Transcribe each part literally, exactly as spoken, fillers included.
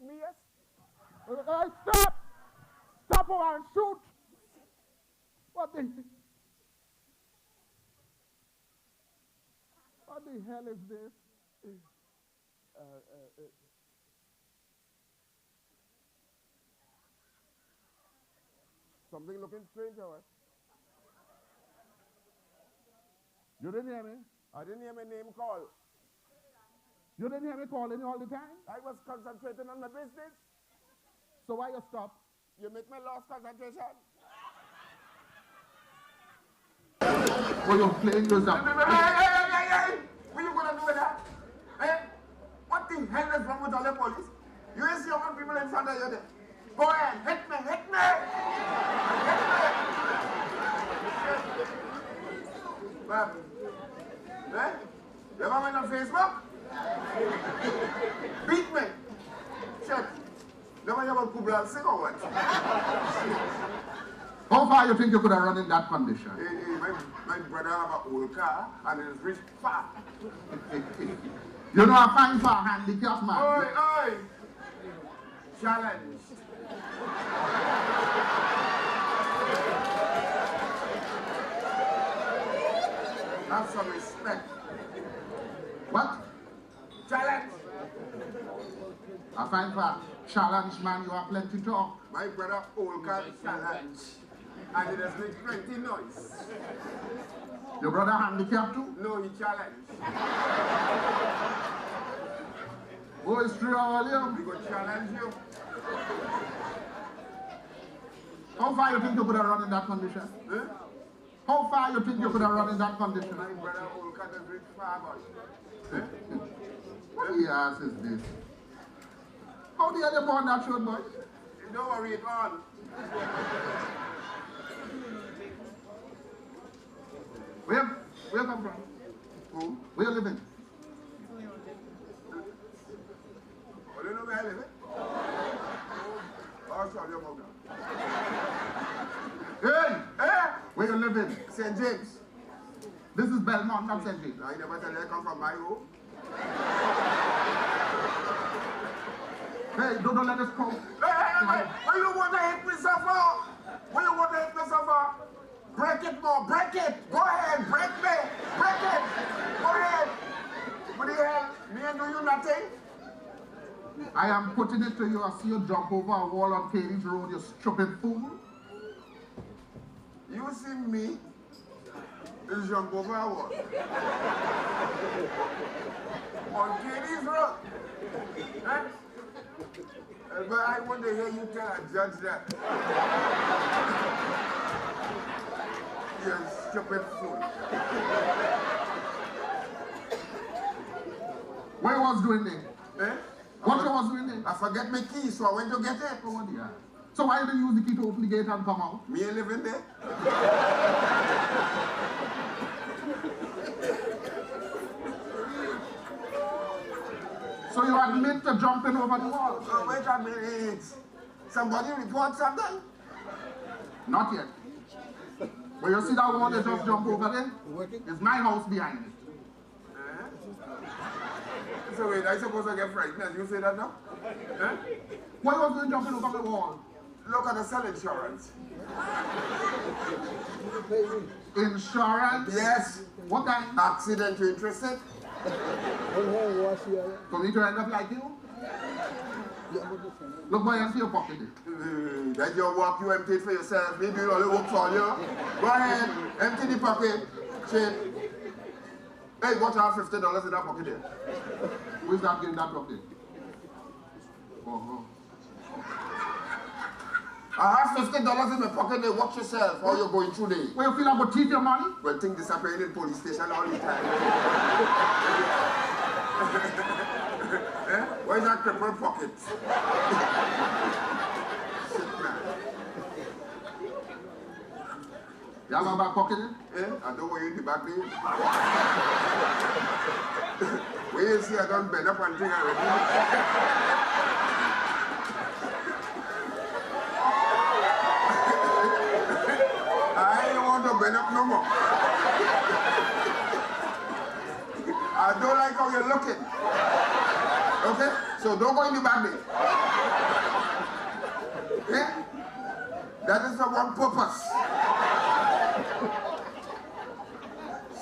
Me, yes. Hey, stop! Stop or I'll shoot! What the, what the hell is this? Uh, uh, uh, something looking strange, however. You didn't hear me? I didn't hear my name call. You didn't hear me calling you all the time? I was concentrating on my business. So why you stop? You make me lost concentration. Oh, you're playing yourself. Hey, hey, hey, hey, hey! What you gonna do with that? Eh? What the hell is wrong with all the police? You ain't see how many people in front of you there? Go ahead, hit me, hit me! Hit me! What happened? Eh? You ever went on Facebook? Beat me! Shit! Never hear about Kubla Singh or what? How far you think you could have run in that condition? Hey, hey, my, my brother have a old car and it is reach far. You know, I find for a handicap man. Oi, oi! Challenge. Have some respect. What? Challenge. I find for challenge, man, you have plenty talk. My brother old car challenge. And it has make plenty noise. Your brother handicap too? No, he challenge. Oh, it's true, all you. We go challenge you. How far you think you could have run in that condition? Huh? How far you think you could have run in that condition? My brother old car does reach far, boy. What the ass is this? How the hell you born that short, boy? Don't worry, it on. Where, where you come from? Who? Where you living? Oh, you know where I live, eh? Oh, sorry about that. Hey! Eh? Where you living? Saint James. This is Belmont, not Saint James. I never tell you I come from my home. Hey, don't, don't let us come. Hey, hey, hey, hey. What you wanna hit me so for? What you wanna hit me so for? Break it more, break it. Go ahead, break me. Break it. Go ahead. What the hell? Me and do you nothing? I am putting it to you. I see you jump over a wall on Katie's Road, you stupid fool. You see me? You jump over a wall. On Katie's Road. Eh? Uh, but I want to hear you tell a judge that. You stupid fool. What you was doing there? Eh? What you was doing there? I forget my key, so I went to get it. Oh, dear. So why you didn't use the key to open the gate and come out? Me living there. So you admit to jumping over the wall? Oh, wait a minute. Somebody report something? Not yet. But you see that wall you just jump over there? It's my house behind it. Eh? So wait, I suppose I get frightened as you say that now? Eh? Why was you jumping over the wall? Look at the sell insurance. Insurance? Yes. What kind? Accident, you interested? For me to end up like you? Look, boy, empty your pocket. Eh, that your work, you empty it for yourself. Maybe you only work for you. Go ahead, empty the pocket. Shit. Hey, what, I have fifty dollars in that pocket there? Who is that giving that pocket? Uh-huh. I have fifty dollars in my pocket there. Watch yourself. How you going through there? Well, you feel like go thief your money? Well, thing disappearing in police station all the time. Eh? Where is that crippled pocket? Shit, man. You have a back pocket, eh? Eh? I don't want you in the back there. When you see I don't bend up and thing already. I don't want to bend up no more. I don't like how you're looking. Okay? So don't go in the bag there. Eh? That is for one purpose.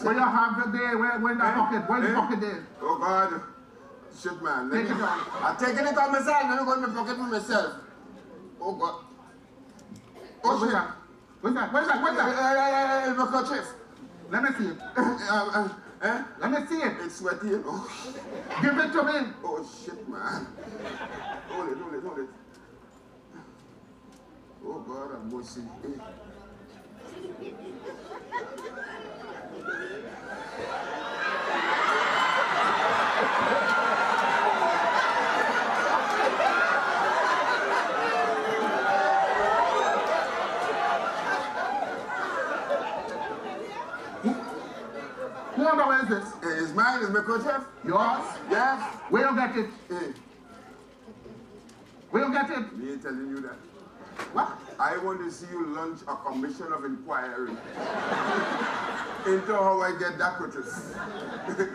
Where you have it there? Where, where in the pocket? Where in the pocket there? Oh God. Shit, man. Let me, I'm taking it on myself. Let me go in the pocket for myself. Oh God. Oh shit. Where's that? Where's that? Where's that? Where's that? Eh, eh, eh, eh, my kerchief. Let me see it. Uh, uh, eh? Let me see it. It's sweaty, you know. Give it to me. Oh shit, man. Hold it, hold it, hold it. Oh God, have mercy. Eh. Who underwear is this? Eh, it's mine, it's my kerchief. Yours? Yes. Where you get it? Eh. Where you get it? Me telling you that. What? I want to see you launch a commission of inquiry into how I get that kerchief.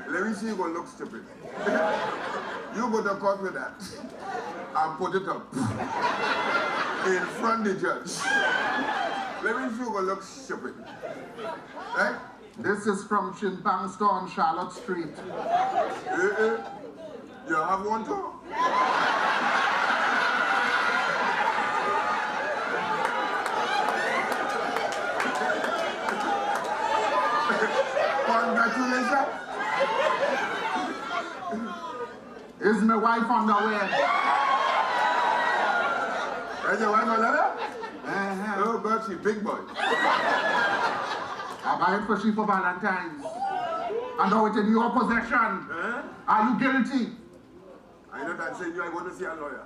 Let me see you go look stupid. You go to court with that and put it up in front of the judge. Let me see you go look stupid. Right? This is from Chinpang Store on Charlotte Street. Eh, eh. You have one too? Congratulations. Is my wife underwear? Is your wife underwear? Uh-huh. Oh God, she big boy. I buy it for she for Valentine's. And now it's in your possession. Huh? Are you guilty? I know that saying you, I want to see a lawyer.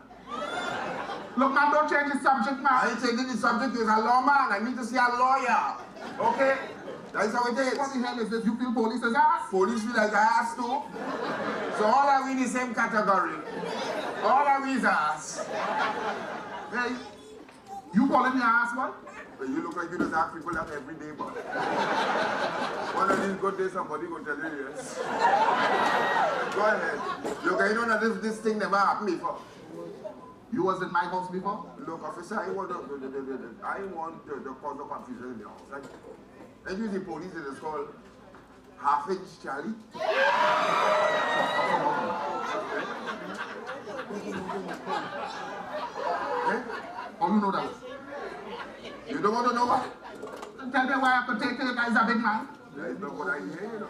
Look, man, don't change the subject, man. I ain't changing the subject. You're a lawman. I need to see a lawyer. Okay? That's how it is. What the hell is this? You feel police is ass? Police feel like ass too. So all are we in the same category? All are we is ass? Hey, you calling me ass, what? But you look like you just ask people that every day, but one of these good days somebody go tell you yes. Go ahead. You can, you know that this, this thing never happened before. You was in my house before? Look, officer, I want the, the, the, the, the, I want the, the cause of confusion in the house. Like, and you see police in the school, half inch Charlie. Eh? How you know that? You don't want to know why? Tell me why I could take you guys a big man. That is not what I hear, you know.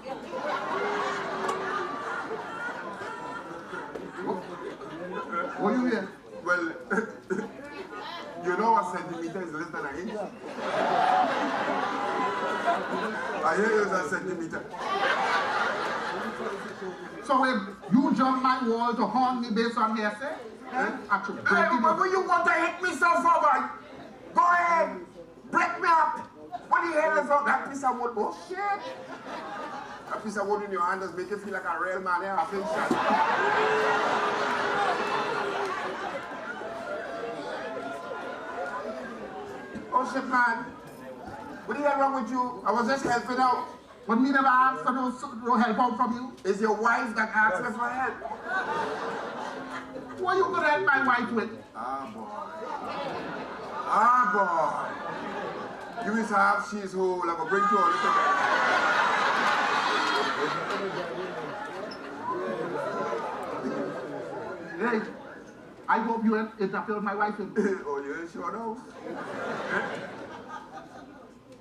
What you hear? Well, you know a centimeter is less than an inch? I hear you say centimeter. So if you jump my wall to harm me based on hearsay, eh? I should break it up. Hey, what you want to hit me so for, boy? Go ahead. Break me up! What the hell is all that piece of wood? Oh shit! That piece of wood in your hand does make you feel like a real man, eh? I think so. Oh shit, man. What the hell wrong with you? I was just helping out. But me never ask for no, no help out from you. It's your wife that asked me for help. What you gonna help my wife with? Ah, boy. Ah, boy. You is half she's whole. I go bring you a little bit. Hey, I hope you ain't interfere with my wife. Oh, you ain't sure now? Eh?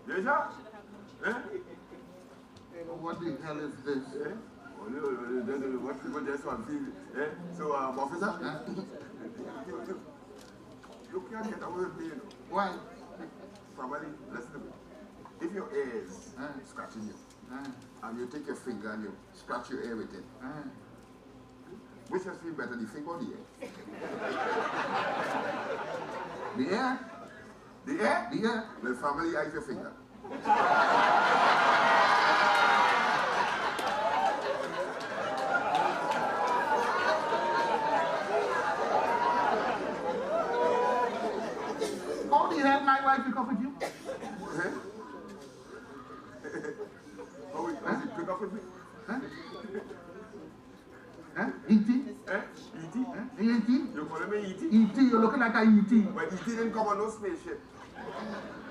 Yes, sir? Eh? What the hell is this? Eh? What people just want to feel. Eh? So, um, officer, you, you, you can't get away with me, you know. Why? Somebody, listen to me. If your ear is scratching you, and you take your finger and you scratch your ear with it, which has been better, the finger or the ear? The ear? The ear? The ear? Well, family, I your finger. How the hell my wife pick up with you? Eh? How it, how it pick up with me? Huh? Huh? Eating? Eh? Eating? Huh? E T, you're looking like a E T. But E T didn't come on no spaceship.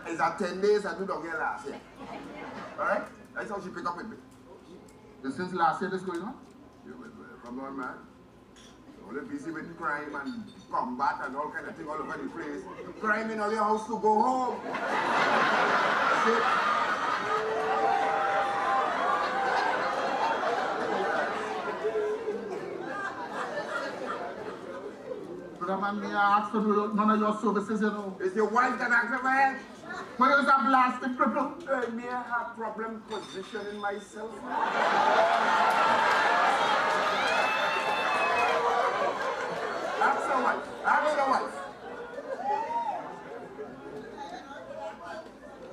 It's a ten days I do down here last year. Alright? That's how she pick up with me. This is last year this going on? You will, uh, come on, man. You're only busy with crime and combat and all kind of thing all over the place. Crime in all your house to go home. That's it. Brother man, may I ask for none of your services, you know? Is your wife that acts of it? Why is that blasted cripple? Uh, may I have problem positioning myself? Ask your wife. Ask your wife.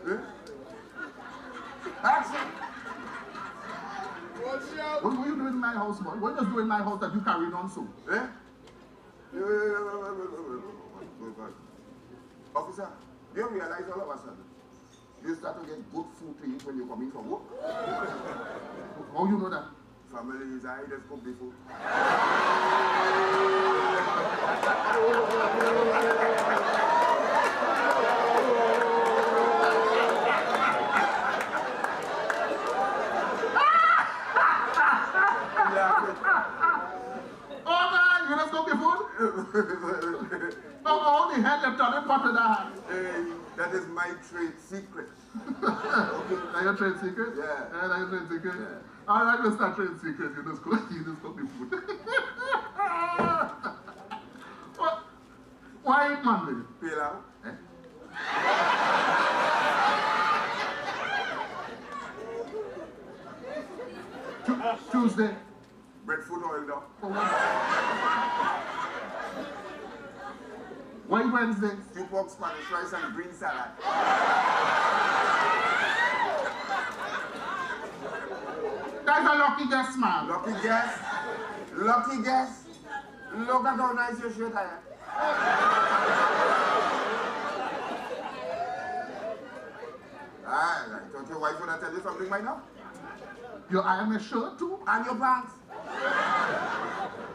Eh? Ask her. What, what are you doing in my house, boy? What are you doing in my house that you carrying on so? Eh? Officer, do you realize all of a sudden you start to get good food to eat when you coming from work? How you know that? Family is I just cook the food. Oh man, you just cook the food? Oh, only hand left on it, but that. Hey, that is my trade secret. That your trade secret? Yeah. Yeah, that your trade secret? Yeah. All right, Mister Trade Secret, you just cook, you just cook the food. What? Why Monday? Pilau. Eh? Tu-, Tuesday. Breadfruit oil, though. Why Wednesday? Stew pork, Spanish rice, and green salad. That's a lucky guess, man. Lucky guess. Lucky guess. Look at how nice your shirt are. Ah, I thought your wife would have tell you something by now. You iron my shirt too? And your pants.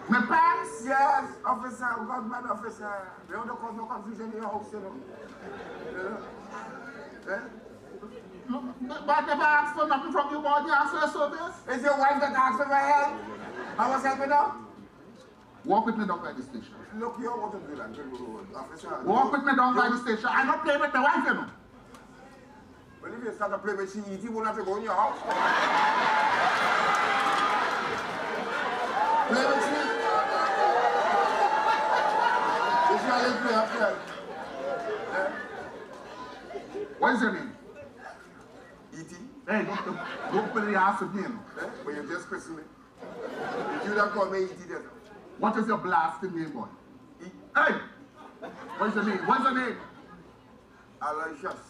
My pants? Yes, officer, government officer. We want to cause no confusion in your house, you know. You know? Eh? Look, but I never asked for nothing from you, boy. You asked for a service. It's your wife that asked for my help. I was helping out. Walk with me down by the station. Look, you want to do that, officer. Walk with me down by the station. I not play with my wife, you know. But if you start to play with she, E T will not go in your house. Play with she. If you are play after. Eh? What is your name? E T. Hey, don't, don't play the ass with me, you know. Eh? But you just question me. If you don't call me E T then. What is your blasted name, boy? E- Hey! What is your name? What's your name? Aloysius.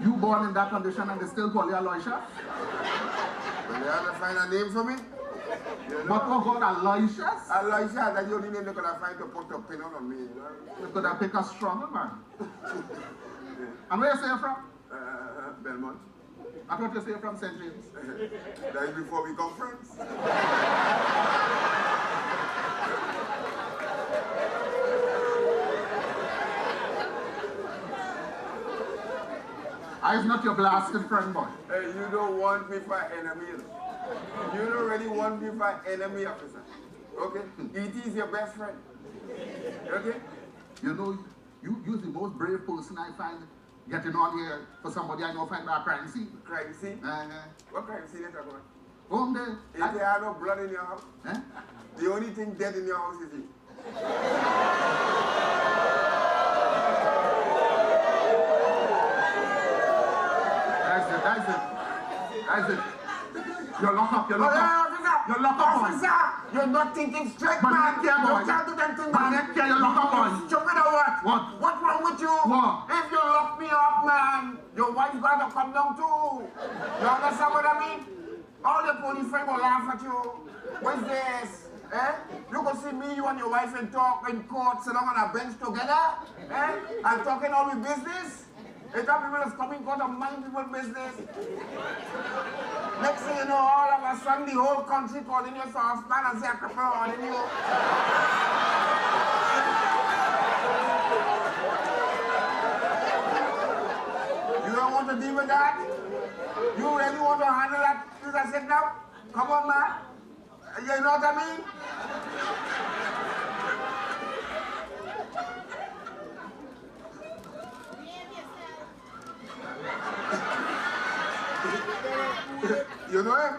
You born in that condition and they still call you Aloysius? Well, they haven't find a name for me. You know? But what about Aloysius? Aloysius, that's the only name they could have find to put a pin on, on me, you know? They could have picked a stronger man. And where you say you're from? Uh, Belmont. I thought you say you're from Saint James. That is before we become friends. I is not your blasted friend, boy. Hey, you don't want me for enemy, you know. You don't really want me for enemy, officer. Okay? E T is your best friend. Okay? You know, you, you're the most brave person I find getting on here for somebody I know find a crime scene. Crime scene? Uh-huh. What crime scene you talking about? Home there. If there are no blood in your house, eh? The only thing dead in your house is you. That's it, that's it. That's it. You're locked up, you're locked up. You're locked up, boy. Officer, you're not thinking straight, man. But you can't do them things, man. But you can't, you're locked up, boy. Stupid or what? What? What's wrong with you? What? If you lock me up, man, your wife gotta come down too. You understand what I mean? All the police friend will laugh at you. What's this? Eh? You go see me, you and your wife and talk in court, sit down on a bench together, eh? And talking all the business. Later people is coming out of mind people business. Next thing you know, all of a sudden the whole country calling you soft man and say, "Akapa on you." You don't want to deal with that? You really want to handle that? You just sit down? Come on, man. You know what I mean? You know him?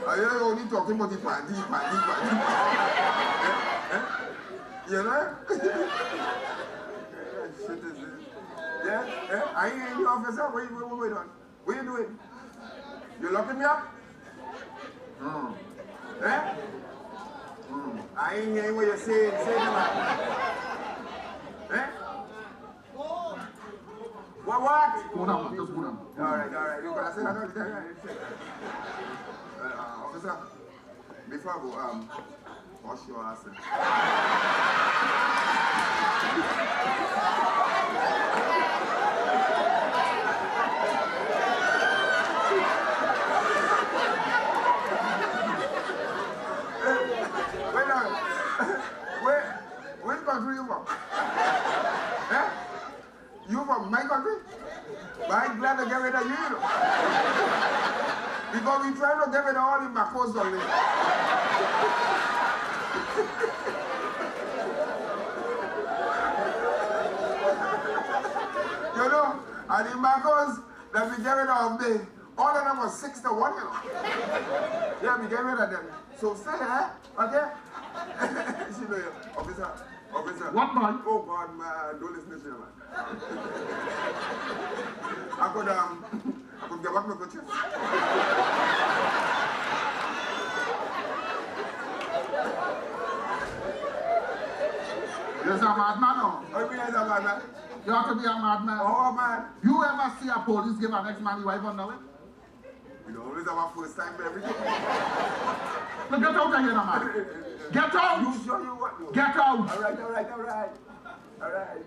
I hear you only talking about the party, party, party. Eh? Eh? You know him? Yeah, shit is it. Yeah? Eh? I ain't in the office, huh? What you, what, what, what you doing? What you doing? You locking me up? Hmm. Eh? Hmm. I ain't hearing what you're saying. Say it, man. Eh? What, what? Go down, man. Just go down. All right, all right. You gotta say that all the time. Uh, uh, officer. Before I go, um, wash your ass. Wait, uh, where, which country you from? Eh? You from my country? But I glad to get rid of you, you know. Because we trying to get rid of all the macos on this. You know, and the macos that we get rid of, they, all of them was six to one, you know. Yeah, we get rid of them. So stay here, okay? She know you, officer. Officer. What, man? Oh, God, man. Don't listen to him, man. I could, um, I could get back my coaches. You're a madman, no? Oh, you mean I'm a madman? You have to be a madman. Oh, man. You ever see a police give an ex-man wife on the way? We don't always have a first time for everything. Now get out of here, man. Get out! You sure you want to? Get out! All right, all right, all right. All right.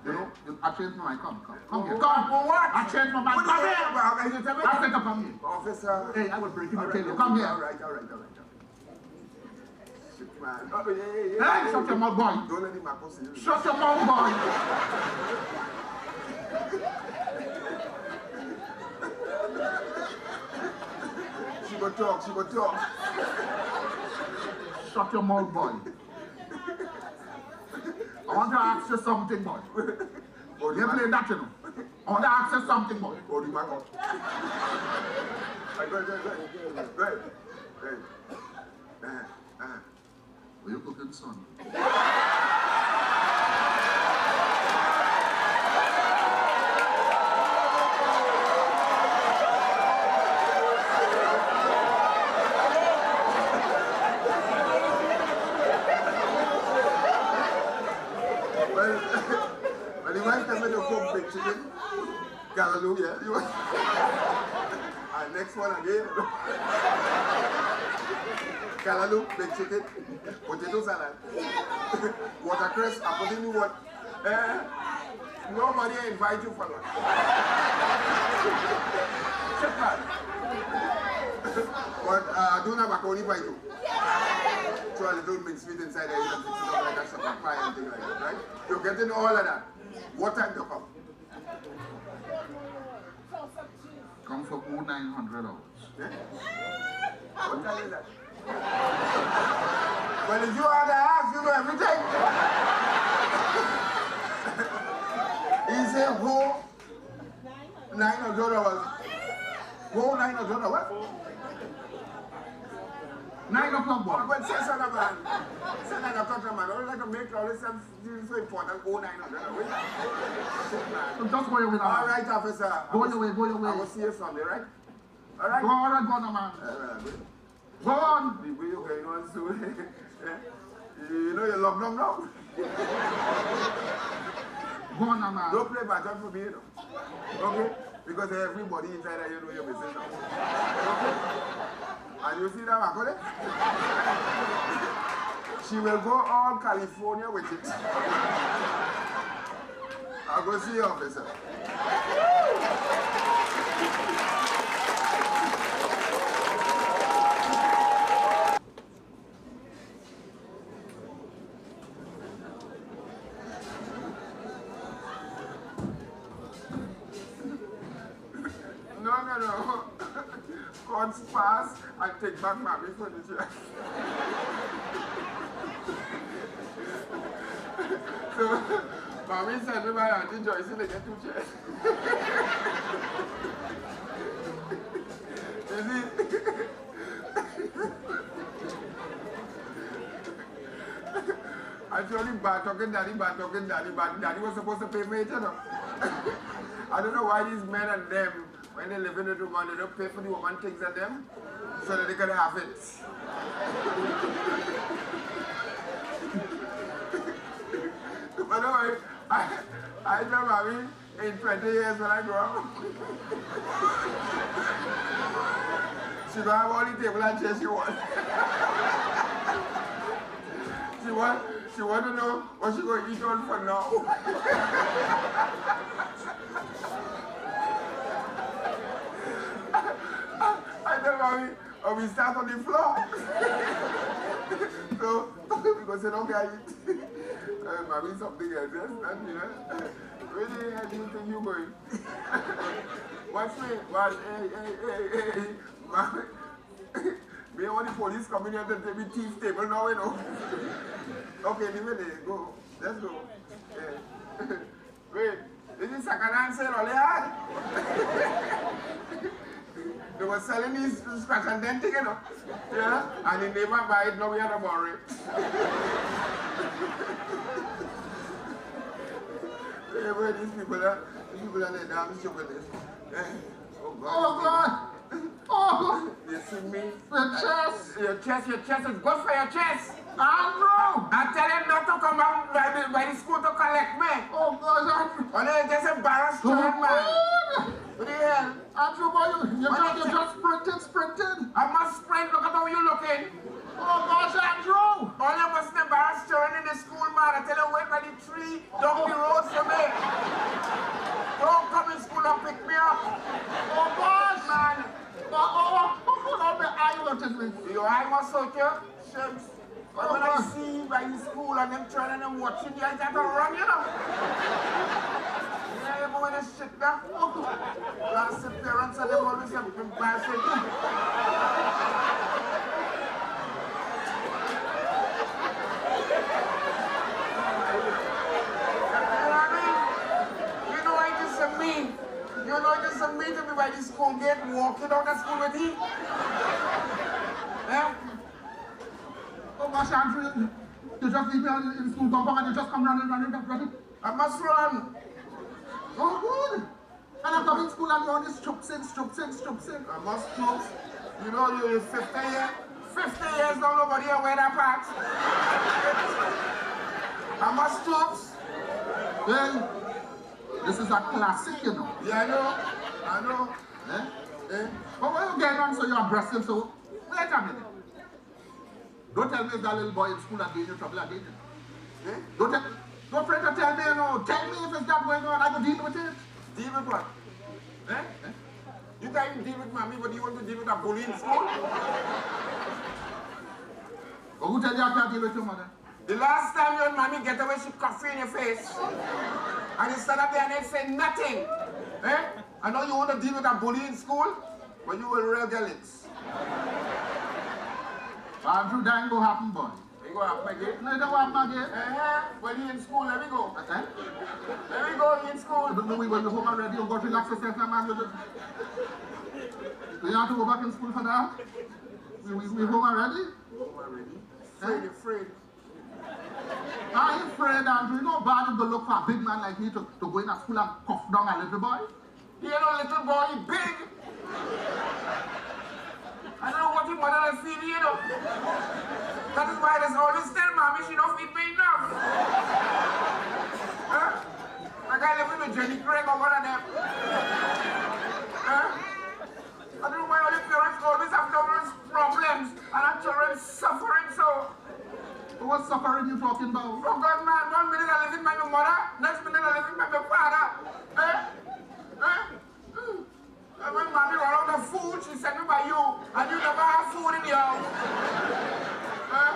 You know, you, I changed my mind. Come, come, come here. Come. For what? I changed my mind. Come here. What do you have? I said, come here. Officer. Hey, I will break you. All right, okay. Come here. All right, all right, all right. Shit, man. Oh, yeah, yeah, yeah. Hey, shut your mouth, boy. Don't let him accuse you. Shut your mouth, boy. She go talk, she go talk. Shut your mouth, boy. I want to ask you something, boy. Body. You play that, you know. I want to ask you something, boy. Body, man. Hey, go, go, go. Go. Hey. Uh, uh. What you cooking, son? Well, well, you might have made a home baked chicken. Callaloo, yeah. You, and next one again. Callaloo, baked chicken, potato salad, watercress, I put in what? Eh? Nobody invite you for that. Check that. But uh, I don't have a corny by you. So a little mince meat inside there, you can fix it up like a shepherd pie and thing like that, right? You're getting all of that. What time you come? Come for all nine hundred hours. Eh? What time is that? Well, if you are the house, you know everything. He said, who? Nine hundred hours. Who nine hundred hours? Nine o'clock, boy. But say, son of a man. Say, nine o'clock, man. All like a make all this stuff. This is so important. Go nine hundred. Wait. Shit, man. Just go your way now. All right, officer. Go your way, go your way. I will see you Sunday, right? All right. Go on, go on, man. All right, all right. Go on. The way you're going on, so, eh? You know you love them now. Go on, man. Don't play bad for me, you know. Okay? Because everybody inside there, you know your business now. Okay? And you see that, Makole? She will go all California with it. I'll go see you, officer. No, no, no. Courts pass, I take back Mommy furniture. So, Mommy send me my Auntie Joyce to get two chairs. You see? Actually, bad talking daddy, bad talking daddy, but daddy was supposed to pay for it, you know. I don't know why these men and them, when they live in a room, they don't pay for the woman things and them, so that they can have it. But anyway, I, I tell Mommy, in twenty years when I grow up, she gonna have all the table and chair she want. She want, she want to know what she gonna eat on for now. I tell Mommy, oh, we start on the floor. So, we go sit down there, eat. Uh, Mommy, something else, yes, that, you know. Where the hell do you think you going? Watch me, watch, hey, hey, hey, hey, hey. Mommy, me want the police coming here to take me thief table now, you know. Okay, leave it there, go. Let's go. Yeah. Wait, this is second hand sale, only, ah? They were selling this scratch and dent thing, you know. Yeah, and he never buy it, now we are about it. Hey, boy, these people are, these people are the damn stupid. Eh, oh God. Oh God. Oh, you see me? Your chest. Your chest, your chest is good for your chest. Andrew! I tell him not to come out by the, by the school to collect me. Oh God, Andrew. Only just embarrassed to him, man. What the hell? Andrew, boy, you, you, you just sprinting, sprinting. I must sprint. Look at how you looking. Oh gosh, Andrew! Only must embarrassed children in the school, man. I tell you, wait by the tree. Don't be rude to me. Don't come in school and pick me up. Oh gosh! Man. Oh, oh, oh, oh, oh, my eye hurting me. Your eye must hurt you? Shucks. But when I see you by the school and them children and them watching you, I got to run, you know. Yeah, but when I sit down, oh, last parents and them always have been passing. You know, it is a me. You know, it is a me to be by the school gate, walking out of school with him. Eh? Oh, gosh, Andrew, you just leave me in school compound and you just come running, running, running. I must run. Oh, good. And I'm coming school and you're only stoopsing, stoopsing, stoopsing. I must stoops. You know, you, you fifty years, fifty years now, nobody wear that pants. I must stoops. Hey, this is a classic, you know. Yeah, I know. I know. Eh? Eh? But why you get on so you're aggressive so? Wait a minute. Don't tell me if that little boy in school are giving you trouble again. Eh? Don't tell, don't try to tell me, you know. Tell me if it's that going on. I go deal with it. Deal with what? Eh? Eh? You tell him deal with Mommy, but you want to deal with a bully in school? But who tell you I can't deal with your mother? The last time you and Mommy get away, she cough in your face. And you stand up there and ain't say nothing. Eh? I know you want to deal with a bully in school, but you will real get it. Andrew, that ain't gonna happen, boy. It go happen again. No, it don't happen again. Uh-huh. Well, he in school, let me go. Uh-huh. Let me go, he in school. No, no, we were home already. You go relax yourself now, man. You just, you have to go back in school for that. We, we, we home already. Home already? Huh? Afraid, afraid. I afraid, Andrew. You know, bad to look for a big man like me to, to go in a school and cough down a little boy. He ain't no little boy, he big. I don't know what your mother is feeding, you know. That is why there's always tell Mommy she don't feed me enough. Huh? That guy living with Jenny Craig or one of them. Huh? I don't know why all the parents always have problems and our children suffering so. Who was suffering you talking about? Oh God, man, one minute I living by my mother, next minute I living by my father. Eh? Eh? Mm. And when mommy run out of food, she send me by you, and you never have food in your house. Eh?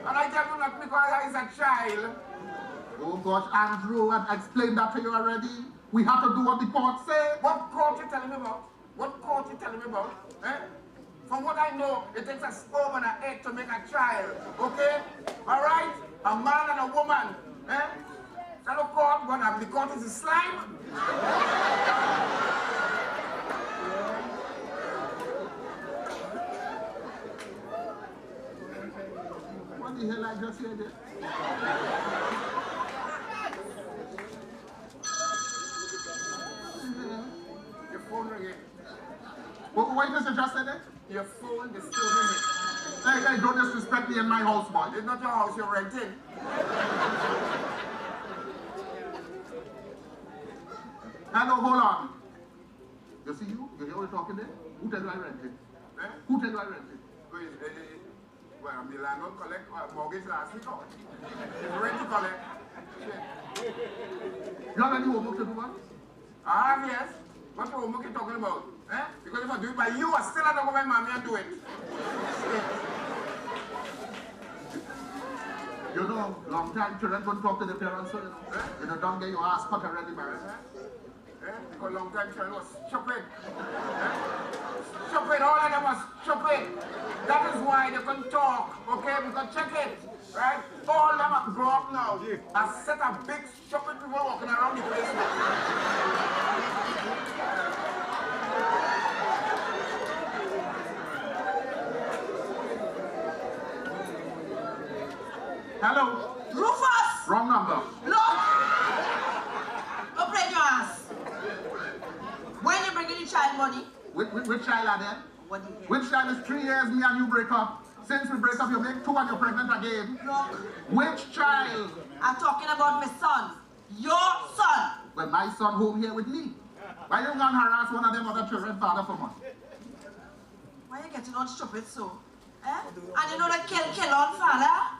And I tell you not because I is a child. Oh gosh, Andrew, I explained that to you already. We have to do what the court say. What court you telling me about? What court you telling me about? Eh? From what I know, it takes a sperm and an egg to make a child. Okay? Alright? A man and a woman. Eh? Tell the court what I'm, the court is a slime. What the hell I just hear there? Your phone ringing. What, what you just say there? Your phone disturbing me. Hey, hey, don't disrespect me in my house, boy. It's not your house, you're renting. Hello, hold on. You see you? You hear what talking there? Who tell you I renting? Eh? Who tell you I renting? Well, eh, eh, well, my landlord collect, uh, mortgage last week, oh. It's rent to collect. Shit. You have any homework to do, man? Ah, yes. What homework you talking about? Eh? Because if I do it by you, I still have to go by mommy and do it. Shit. You know, long time children don't talk to the parents, so, you know. Eh? You know, don't get your ass cut already, man. Eh? Eh? Because long time children was stupid. Eh? Stupid, all of them was stupid. That is why they can talk, okay? We can check it, right? All of them are grown up now. A set of big stupid people walking around the place now. Hello? Rufus! Wrong number. Look! Open your ass. When you bringing the child money? Which, which, which child are there? What do you get? Which child? Is three years me and you break up. Since we break up, you make two and you're pregnant again. Look. Which child? I'm talking about my son. Your son. Well, my son home here with me. Why you gonna harass one of them other children father for money? Why you getting all stupid so? Eh? And you know the kill, kill on father?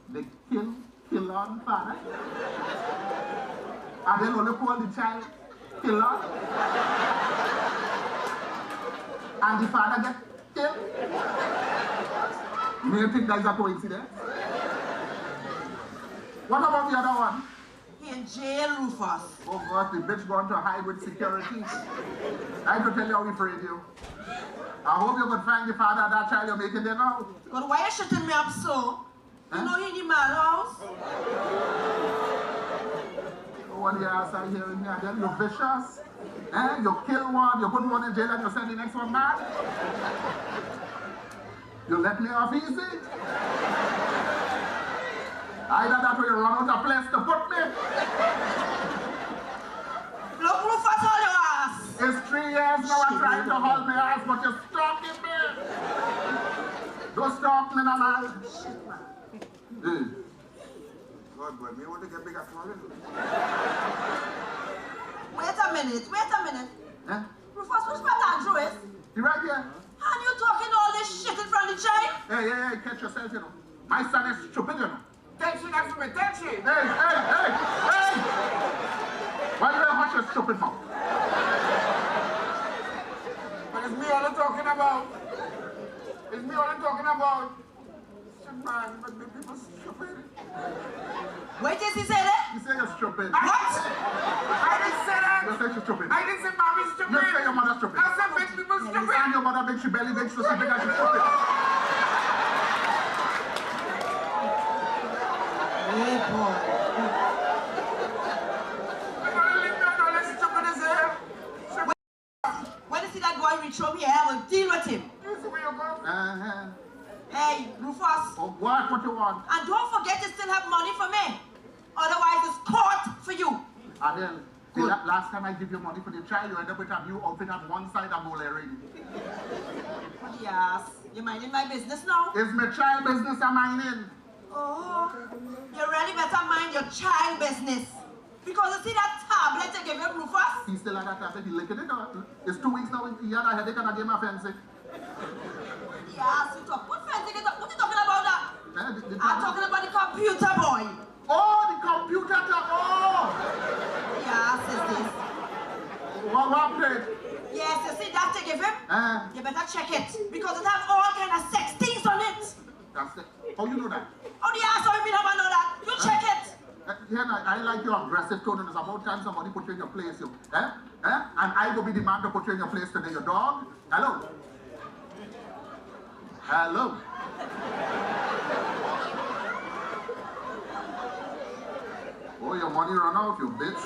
The kill, kill on father? And then only call the child kill on? And the father get kill? Do you think that is a coincidence? What about the other one? He in jail, Rufus. Oh God, the bitch going to hide with security. I have to tell you how we afraid you. I hope you could find the father of that child you're making there now. But why you shutting me up so? Huh? You know he in the mad house. Oh, what the ass I hear in here, then you vicious. Eh? You kill one, you put one in jail, and you send the next one back. You let me off easy. Either that or you run out of place to put me. Look, Rufus, hold your ass. It's three years now I'm trying to hold my ass, but you're stalking me. Don't stalk me, no man. Shit, man. Eh. God, boy, me want to get bigger tomorrow. Wait a minute, wait a minute. Eh? Rufus, which part Andrew is? He right here. And you talking all this shit in front of the child? Hey, hey, hey, catch yourself, you know. My son is stupid, you know. Attention, that's my attention. Hey, hey, hey, hey! Why you don't watch your stupid mouth? But it's me all talking about. It's me all talking about. Shit, man, but the people stupid. What did he say there? He said you're stupid. What? I didn't say that. You said you're stupid. I didn't say mommy's stupid. You say your mother's stupid. I said big people stupid. And your mother big, she belly big, so she big and she stupid. Hey, boy. When you see that boy reach home here, I will deal with him. Uh-huh. Hey, Rufus. Oh, what? What you want? And don't forget you still have money for me. Otherwise, it's court for you. Adele, the la- last time I give you money for the child, you end up with a new outfit and one side a gold earring. Yes, you minding my business now? It's my child business I'm minding. Oh, you really better mind your child business. Because you see that tablet you gave him, Rufus? He still had that tablet. He licked it up. It's two weeks now. He had a headache and a game of fencing. Yes, you talk. What fencing? What you talking about that? Eh, the, the tablet. I'm talking Better check it, because it has all kind of sex things on it. That's it. How you know that? How the ass how you mean how I know that? You check it. Uh, yeah, I, I like your aggressive tone, and it's about time somebody put you in your place, you. Eh? Eh? And I will be the man to put you in your place today, you dog. Hello? Hello? Oh, your money run out, you bitch.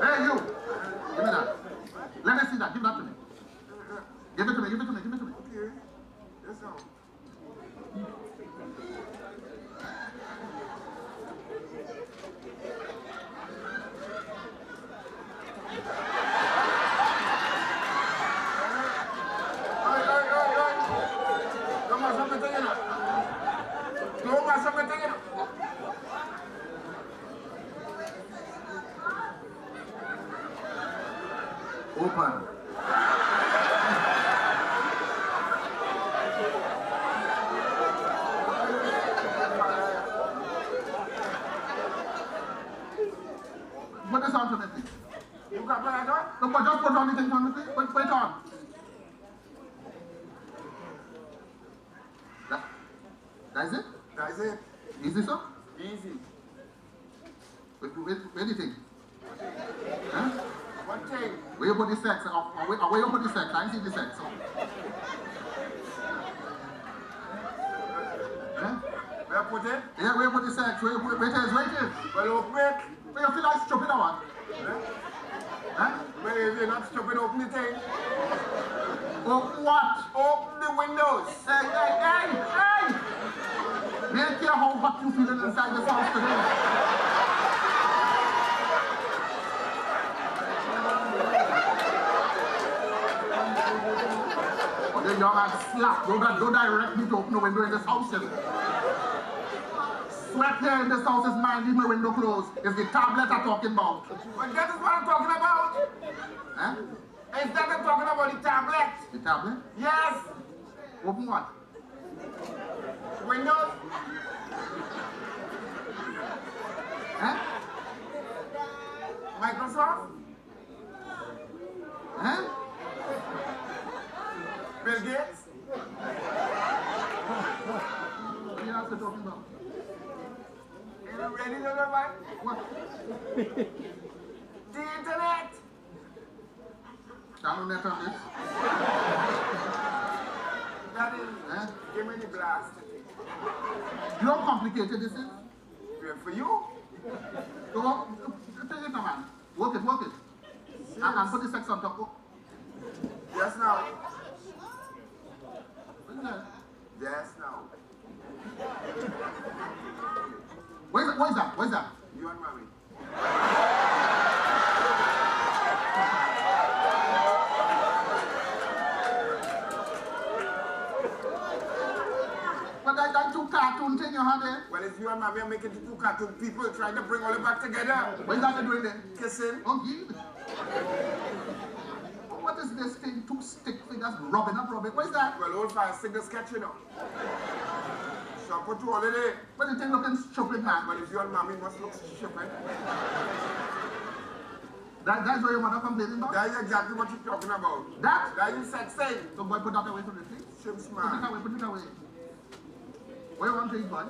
Hey, you! Give me that. Let me see that. Give that to me. Give it to me, give it to me, give it to me. Okay. Yes, sir. Oi, oi, oi, oi. Toma, só que tem que ir. Toma, só que tem que ir. Open. Put this on for me, please. You got what I got? No, but just put on the thing for me, please. Put, put it on. That, that's it? That's it. Easy, sir? Easy. Where, where, where do you think? Huh? What thing? Where you put the sex? Uh, uh, where, uh, where you put the sex? I see the sex. Huh? Where I put it? Yeah, where you put the sex? Where you put, where it is? Where it is? Well, open it. Where you feel like stupid or what? Huh? Huh? Well, if you're not stupid, open the thing. Open what? Open the windows. Hey, hey, hey, hey! Mi don't care how hot you feeling inside this house today. But then you have slap. Don't, don't direct me to open the window in this house, you know. Sweat here in this house is mine. Leave my window closed. It's the tablet I'm talking about. But that is what I'm talking about. Huh? Is that I'm talking about the tablet? The tablet? Yes. Open what? Windows. Huh? Microsoft. Huh? Bill Gates. What are you talking about? You ready, little boy? What? The internet. Download that on this. That is, huh? Give me the blast. You know how complicated this is? Good for you. So, take it, man. Work it, work it. And, and put the sex on top. Oh. Just now. What is that? Just now. What is that? What is that? What is that? You and mommy. But that, that two cartoon thing you had there? Well, it's you and mommy are making the two cartoon people trying to bring all it back together. What is that you're doing there? Kissing. Oh, good. What is this thing? Two stick figures rubbing up, rubbing. What is that? Well, old fire singer sketch, you know. So I put you all in it. But the thing looking stupid, man. But if your mommy must look stupid. That, that's what your mother complaining about? That is exactly what she's talking about. That? That is sexy. So boy, put that away from the thing. Shame smart. Put it away, put it away. Where you want to eat, boy?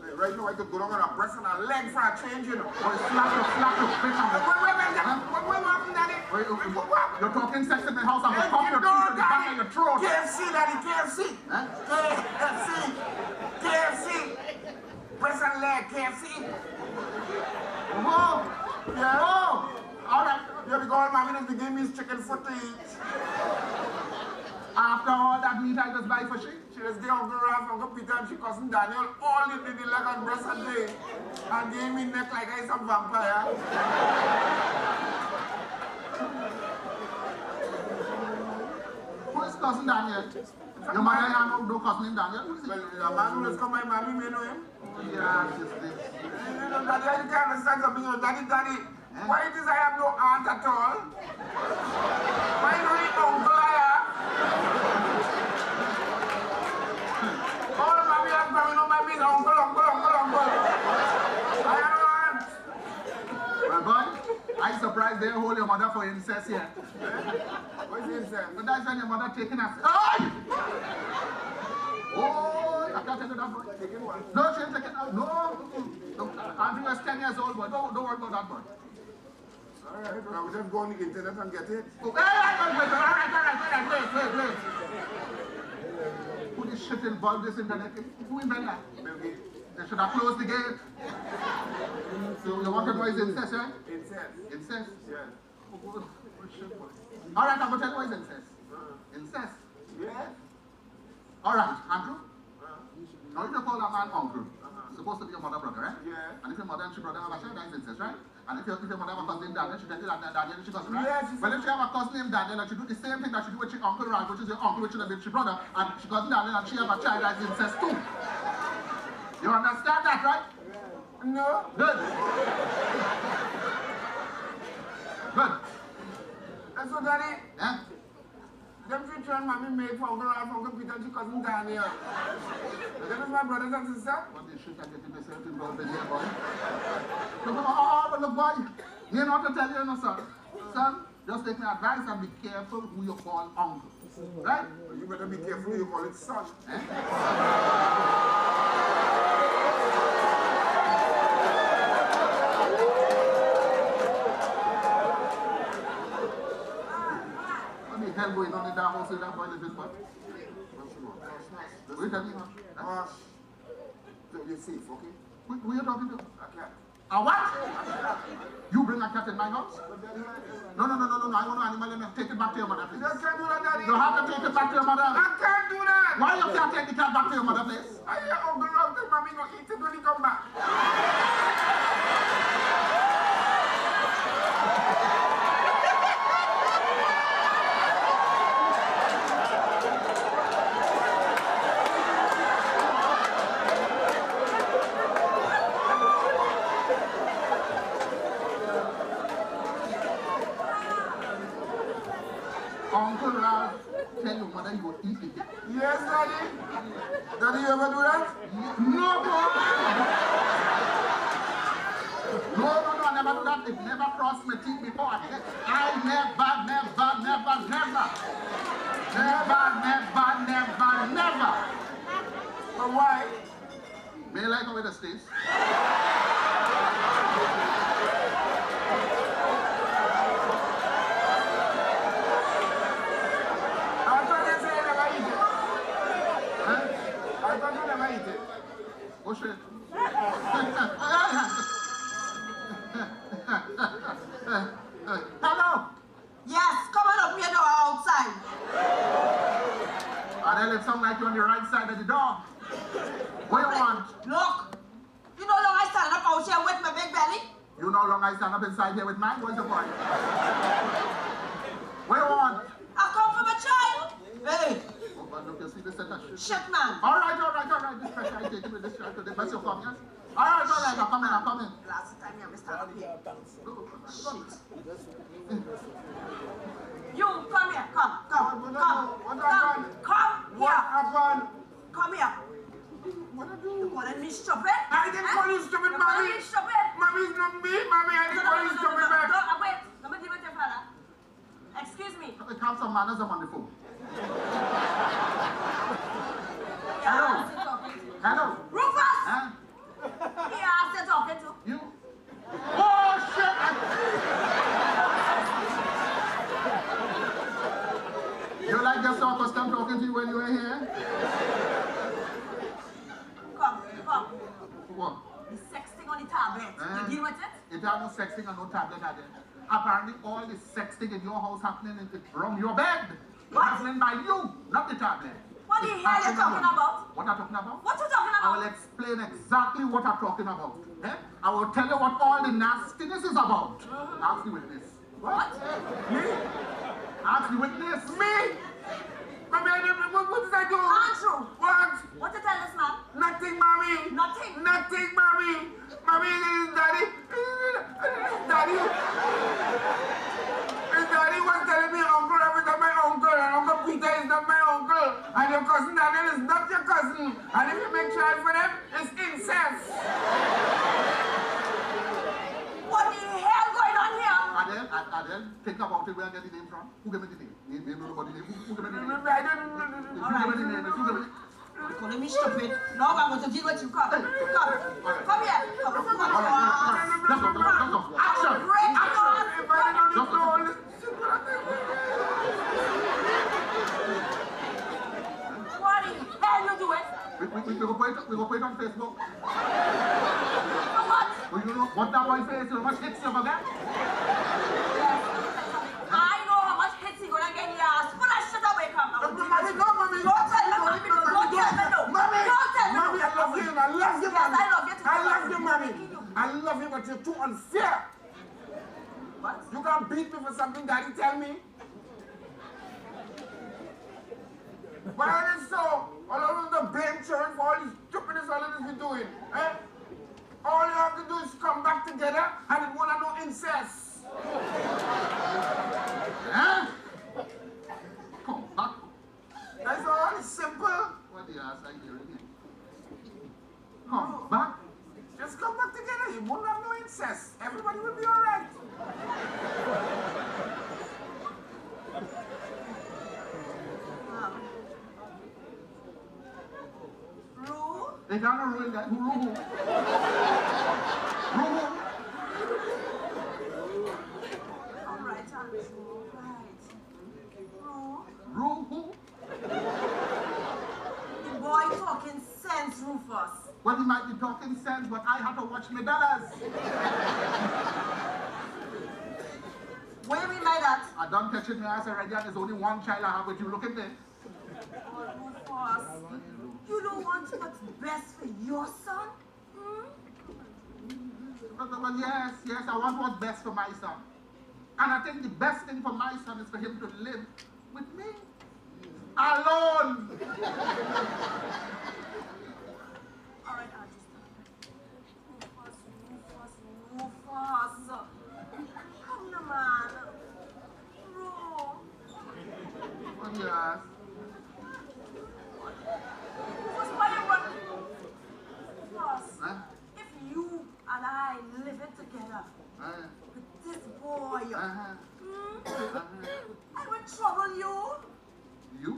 Hey, right now, I could go down on a breast and a leg for a change, you know. Boy, slap you, slap you, bitch. Wait, wait, wait, wait, huh? Wait, wait, what happened, Daddy? Wait, wait, wait, what? You're talking sex in the house, I will pop your teeth in the back of your throat. K F C, Daddy, K F C. Huh? K F C. K F C. Breast and leg, K F C. Oh, yeah. Oh, all right. Yeah, because mommy doesn't give me chicken foot to eat. After all that meat I just buy for she? She just gave Uncle Ralph, Uncle Peter, and she cousin Daniel all the, the, the leg and breast and thing. And gave me neck like I some vampire. Who is cousin Daniel? Your mother have no, no cousin named Daniel? Who is it? Well, the man who just come my mommy, may know him. Yeah, just this. You know, Daddy, I can't understand something. You know, Daddy, Daddy, why it is I have no aunt at all? Why only uncle I have? All mommy has, mommy, no, mommy is uncle, uncle, uncle, uncle. I have no aunt. Well, boy, I surprised they hold Incest here. What is incest? But that's when your mother taking us. Ay! Oh, I can't take that boy. Taking what? No, she ain't taking out. No. Mm-mm. No, Andrew is ten years old boy. Don't, don't worry about that boy. All right, well, I will just go on the internet and get it. Oh, hey, hey, wait, wait, wait, all right, all right, all right, wait, wait, wait. Who this shit involved this internet thing? Who invented that? Bill Gates. They should have closed the gate. So you want to know is incest, right? Incest. Incest? Yes. All right, I'm gonna tell you what is incest. Incest. Yes. All right, Andrew. Now, if you call a man uncle, supposed to be your mother brother, right? Yeah. And if your mother and your brother have a child, that is incest, right? And if your, if your mother have a cousin Daniel, she tell you that Daniel is your cousin, right? Yes. Well, if she have a cousin named Daniel and she do the same thing that she do with your uncle Ralph, which is your uncle, which is a big brother, and she cousin Daniel and she have a child, that is incest too. You understand that, right? No. Good. Good. That's what that is. Yeah? Dem fi children mommy make for Uncle Ralph, Uncle Peter, and cousin Daniel. That is my brothers and sisters. What the shit I get myself involved in here, boy? Look, oh, oh, oh, but look, boy, you know what to tell you, no, sir. Son, just take my advice and be careful who you call uncle. Right? You better be careful who you call it son. Eh? What the hell going on in that house with that boy living, but? Wait a minute. Huh? Hush. So you safe, okay? Who, who you talking to? A cat. A what? You bring a cat in my house? No, no, no, no, no, no. I want an animal and take it back to your mother, please. You can't do that, Daddy. You have to take it back to your mother. I can't do that. Why you can't take the cat back to your mother, please? I hear Uncle Ralph tell Mommy go eat it when he come back. Uncle Ralph tell your mother you go eat the cat? Yes, Daddy. Daddy, you ever do that? No, boy. No, no, no, I never do that. It never crossed my teeth before. I, I never, never, never, never. Never, never, never, never. But why? Me like how it stays. I thought you said you never eat it. Huh? I thought you never eat it. Oh, shit. Hello. Yes, come on, open your door outside. And then it sound like you're on the right side of the door. What you want? Look, you know long I stand up out here with my big belly? You know long I stand up inside here with mine? What's the point? What you want? I come for my child. Hey. Oh, but look, you see this set of shit. Shit, man. All right, all right, all right. This pressure I take it with this child today. But you come, yes? All right, all right, I'm coming, I'm coming. Last time you missed out here. Shit. You come here, come, come, come, come, come here. What happened? Come here. What happened? You calling me stupid? I didn't call you stupid, Mommy. You calling me stupid? Mommy, it's not me, Mommy. I didn't call you stupid, man. No, no, no, no, no, no, wait. Let me deal with your father. Excuse me. Have some manners, I'm on the phone. Hello. Hello. Rufus! Huh? Yeah, I said talking to. You? Oh, shit! I... You like just so accustomed talking to you when you were here? Come, come. What? The sex thing on the tablet. Eh? You deal with it? It have no sex thing and no tablet again. Apparently, all the sex thing in your house happening in the, from your bed. What? Happening by you, not the tablet. What the hell you talking about? What I'm talking about? What you talking about? I will explain exactly what I'm talking about. Eh? I will tell you what all the nastiness is about. Mm-hmm. Ask the witness. What? Me? Ask the witness. Me? Mommy, I don't, what, what did I do? Andrew! What? What you tell this man? Nothing, Mommy. Nothing? Nothing, Mommy. Mommy, Daddy, Daddy, Daddy was telling me Uncle Ralph is not my uncle, and Uncle Peter is not my uncle, and your cousin Daniel is not your cousin, and if you make child for them, it's incest. What the hell going on here? Are they, are, are they Think about it, where I get the name from? Who gave me the name? Name, name, nobody name. Who, who gave me the name? If you give me the name, if you give me the Calling me stupid. No, I'm going to deal with you. Come, come, come here. Come, come, come. Action! Action! What the hell you doing? We, we, we, we go put it, we go put it on Facebook. For what? Well, you know what that boy says, you know how much hits you ever get? Yes. I know how much hits you gonna get, yes. But I should have wake up. Mommy, no, mommy. Don't tell me, mommy, no. Don't tell me, no. Mommy, don't tell me, no. Mommy, I love you, I love you, mommy. Yes, I love you too, mommy. I love you, mommy. I love you, but you're too unfair. What? You can't beat me for something Daddy tell me. Why is it so? All of the blame children for all this stupidness all of this we doing, eh? All you have to do is come back together and it won't have no incest. Eh? Come back. That's all. It's simple. What the ass I hear again? Come back. Just come back together. You won't have no incest. Everybody will be all right. Ru? They got a rule that. Ru, ru, ru. Ru, ru. All right, Andrew. All right. Ru? Ru, ru. The boy talking sense, Rufus. Well, he might be talking sense, but I have to watch my dollars. Where we made that? I done catching my ass already, and there's only one child I have with you. Look at me. Oh, Rufus, you don't want what's best for your son? Hmm? But, but, but yes, yes, I want what's best for my son. And I think the best thing for my son is for him to live with me. Alone. All right, I'll just Rufus, Rufus, Rufus. Come on, man. Bro. What do you ask? Rufus, why you run? Rufus, huh? If you and I living together, huh? With this boy, uh-huh, hmm? Uh-huh. I will trouble you. You?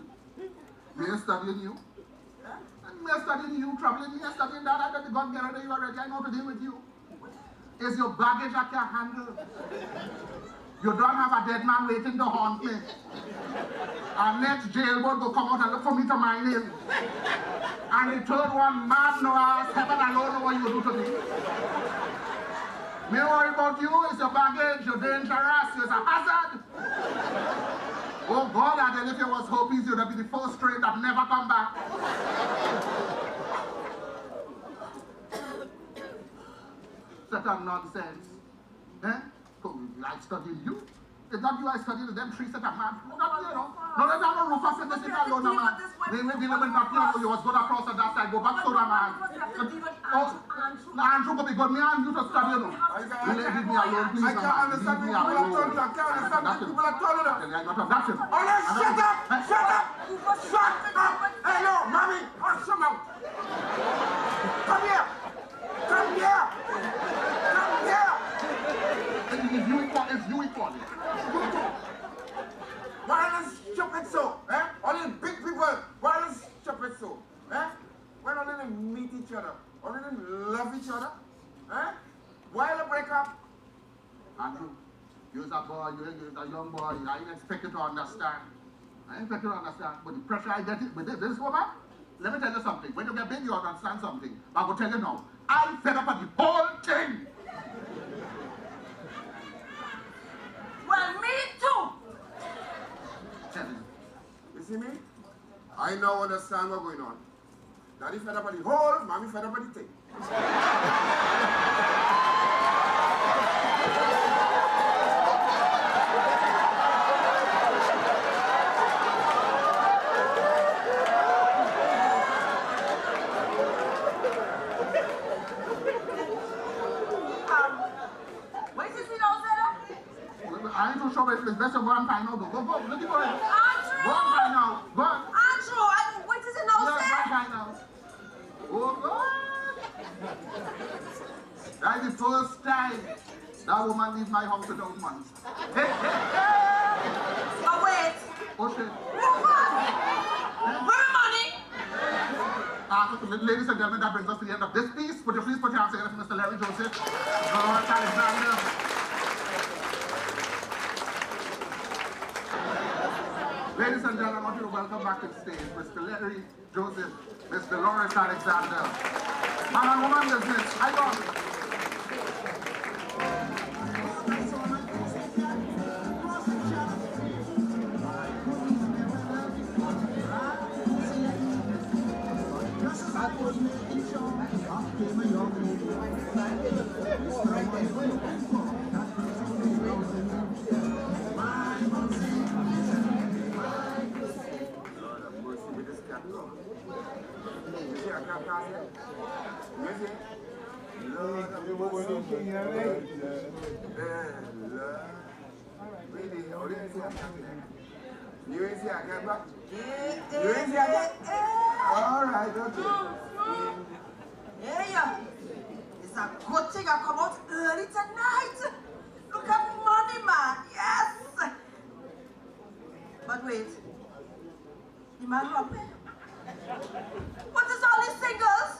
Me studying you? Huh? And me studying you, troubling me, and studying that, I bet the God get rid of you already. I know to deal with you. It's your baggage I can't handle. You don't have a dead man waiting to haunt me. And next jailbird go come out and look for me to my name. And the third one, man no ass, heaven alone know what you do to me. Me worry about you, it's your baggage, you're dangerous, you're a hazard. Oh God, I tell you, if it was Hopis, you'd have been the first train that never come back. Such a nonsense. Eh? Come, I studying you. It's not you I studying, them three set of man. Look at me, you know. No, no, no, no, Rufus, this is alone, man. They will be living back here, you was gonna cross on that side, go back to the man. Oh, Andrew go be good, me and you to study, you know. You leave me alone, please, man. I can't understand what people are talking. I can't understand what people are talking about. Shut up! Shut up! Shut up! Hello, mommy! Hush your mouth! Come here! Come here! Come here! If you call, if you call it. Why are you stupid so? Eh? All these big people, why are you stupid so? Eh? Why don't they meet each other? Why don't they love each other? Eh? Why they break up? Andrew, you is a boy, you, you is a young boy, I expect you to understand. I expect you to understand. But the pressure I get it with this, this woman, let me tell you something. When you get big, you understand something. But I will tell you now, I'm fed up of the whole thing. Well, me too. Tell me. You see me? I now understand what's going on. Daddy fed up with the whole, mommy fed up with the thing. Um, Wait till she knows that. I ain't too sure if it's best to go and find out. Go, go, go, look for it. Andrew! Go and find out. Go on. Andrew, I, wait till she knows that. Yeah, go and find out. Oh, God. That's the first time that woman leave my house without money. Hey, hey, hey! But wait. Oh, shit. Rufus! Where my money? Uh, ladies and gentlemen, that brings us to the end of this piece. Would you please put your hands together for Mister Larry Joseph, Lawrence Alexander? Ladies and gentlemen, I want you to welcome back to the stage Mister Larry Joseph, Mister Lawrence Alexander. Man and woman business, I got it. Lord have mercy with this cat, Lord. You see a cat pass here? You see? Lord have mercy. Eh, Lord. Really, oh, you see a cat here? You see a cat back? You see a cat? All right, okay. Hey, yeah. It's a good thing I come out early tonight. Look at money, man. Yes. But wait. Demand one way. What is all these singles?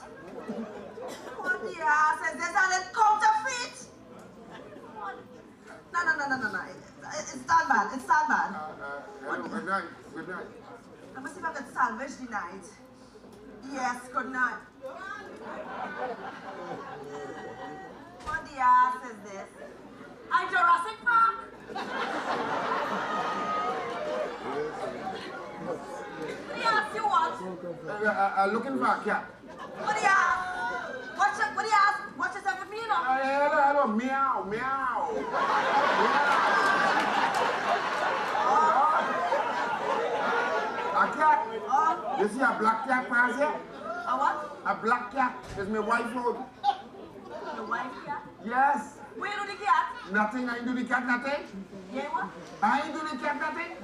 What the ass is this? Are they counterfeit? No, no, no, no, no, no. It, it's done, man. It's done, man. Uh, uh, hello, good night. Good night. Let me see if I can salvage the night. Yes, good night. What the ass is this? I'm Jurassic Park. What the ass you want? Uh, uh, uh, looking for a cat. What the ass? What the, what the ass? What the ass mean? Uh, hello, hello, meow, meow. A cat. Oh. You see a black cat pass here? A what? A black cat is my wife own. Your wife cat? Yes. What you do the cat? Nothing, I do the cat nothing. Yeah, what? I do the cat nothing.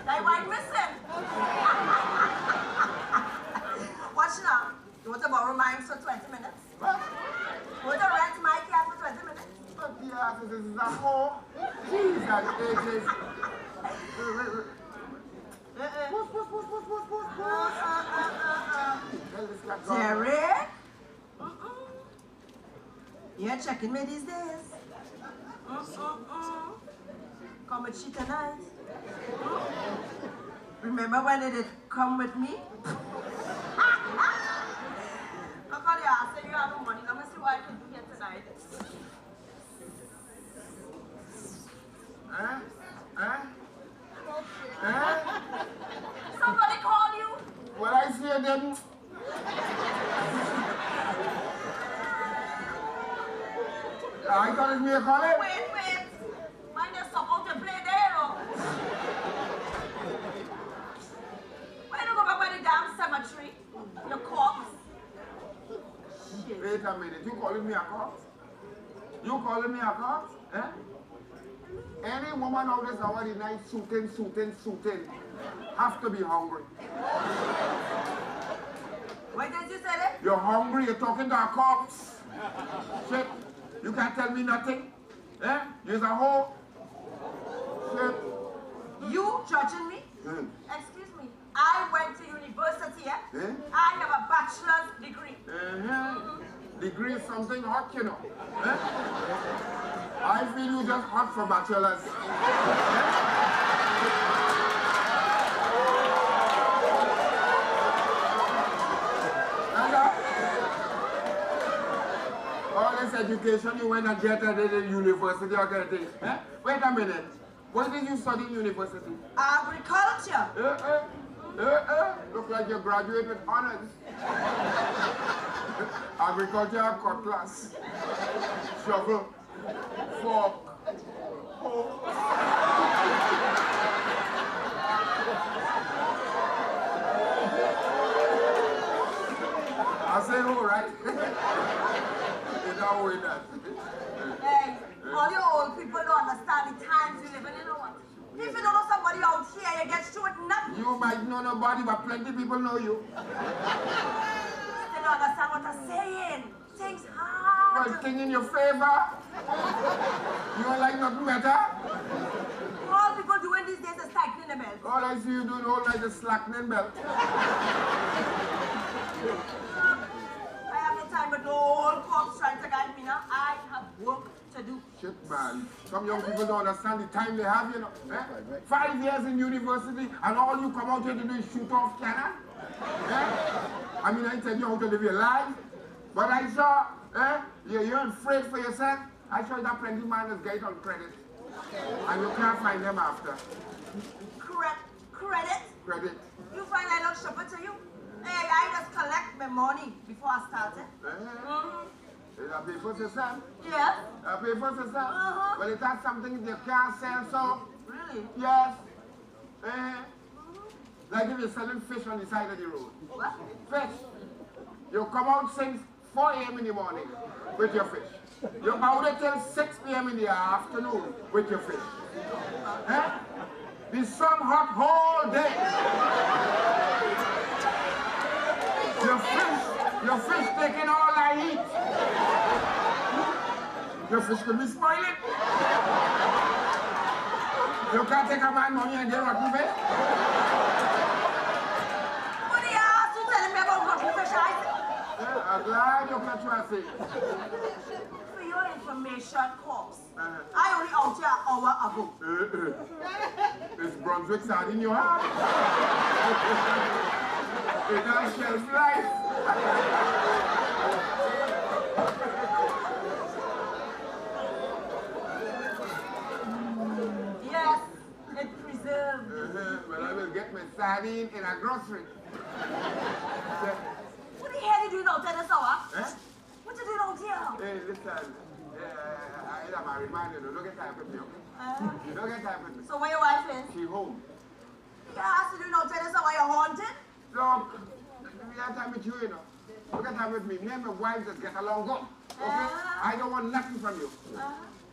That wife missing. Watch now. You want to borrow mine for twenty minutes? What? You want to rent my cat for twenty minutes? But the ass is a whore. Jesus, it is. Wait, wait, wait. Push, push, push, push, push, push, push. Tell this cat go. Derek? Mm-mm. You're checking me these days. Mm-mm-mm. Come with she tonight. Mm. Remember when they did come with me? Look how they are saying you have no money. Let me see what I can do here tonight. Eh? Eh? Eh? Somebody call you? Well, I see you then. I call it me a call it. Wait, wait. Mind yourself out to play there, oh. Why you don't go back by the damn cemetery? Your corpse. Shit. Wait a minute. You calling me a corpse? You calling me a corpse? Eh? Any woman out there already nice suiting, suiting, suiting have to be hungry. What did you say there? You're hungry, you're talking to a corpse. Shit, you can't tell me nothing. Eh? You're a whore. Shit. You judging me? Hmm. Excuse me. I went to university, eh? Eh? I have a bachelor's degree. Uh-huh. Degree is something hot, you know. Eh? I feel you just hot for bachelors. Eh? And, uh, all this education you went and get at the university or get it, eh? Wait a minute. What did you study in university? Agriculture. Eh, eh, eh, eh. Look like you graduated with honors. Agriculture, cutlass, shovel, fork, hoe. I say hoe, right? You know hoe that. Hey, all you old people don't understand the times we live in, you know what? If you don't know somebody out here, you get through with nothing. You might know nobody, but plenty people know you. Still don't understand what I'm saying. Things hard. One thing in your favor. You don't like nothing better? All people doing these days is tightening the belt. All I see you doing all night is slackening belt. I have no time, but no old cops trying to guide me now. I have work to do. Shit, man. Some young people don't understand the time they have, you know. Eh? Five years in university, and all you come out here to do is shoot off cannon. Eh? I mean, I tell you how to live your life. But I saw, eh? You, you're afraid for yourself. I saw that plenty man is get on credit. And you can't find them after. Cre-, credit? Credit. You find I look stupid to you? Hey, I just collect my money before I start it. Eh? Mm-hmm. Eh, la pay for the sun. Yes. La pay for the sun. Uh-huh. Well, it has something you can't sell, so. Really? Yes. Eh? Mm-hmm. Like if you're selling fish on the side of the road. What? Fish. You come out since four A M in the morning with your fish. You're out there till six P M in the afternoon with your fish. Eh? The sun hot whole day. Your fish, your fish taking all I eat. Your fish could be spoiling. You can't take a man money and get rotten fish. What are you asking, telling me about rotten fish, I? Eh, I'm glad you catch what I say. For your information, cops, uh-huh. I only out here an hour ago. Eh, eh. Is Brunswick sardine you have? It has shelf life. Yes, it preserved. Uh-huh. Well, I will get my sardine in a grocery. What the hell you doing out there this hour? Eh? What you doing out here? Hey, listen. Eh, I, I am a reminder. Don't get tired with me, okay? Uh, don't get tired with me. So where your wife is? She home. Yeah, so you know, tell us why you're haunted? Look, we have time with you, you know. Don't get tired with me. Me and my wife just get along good. Okay? Uh, I don't want nothing from you. Uh,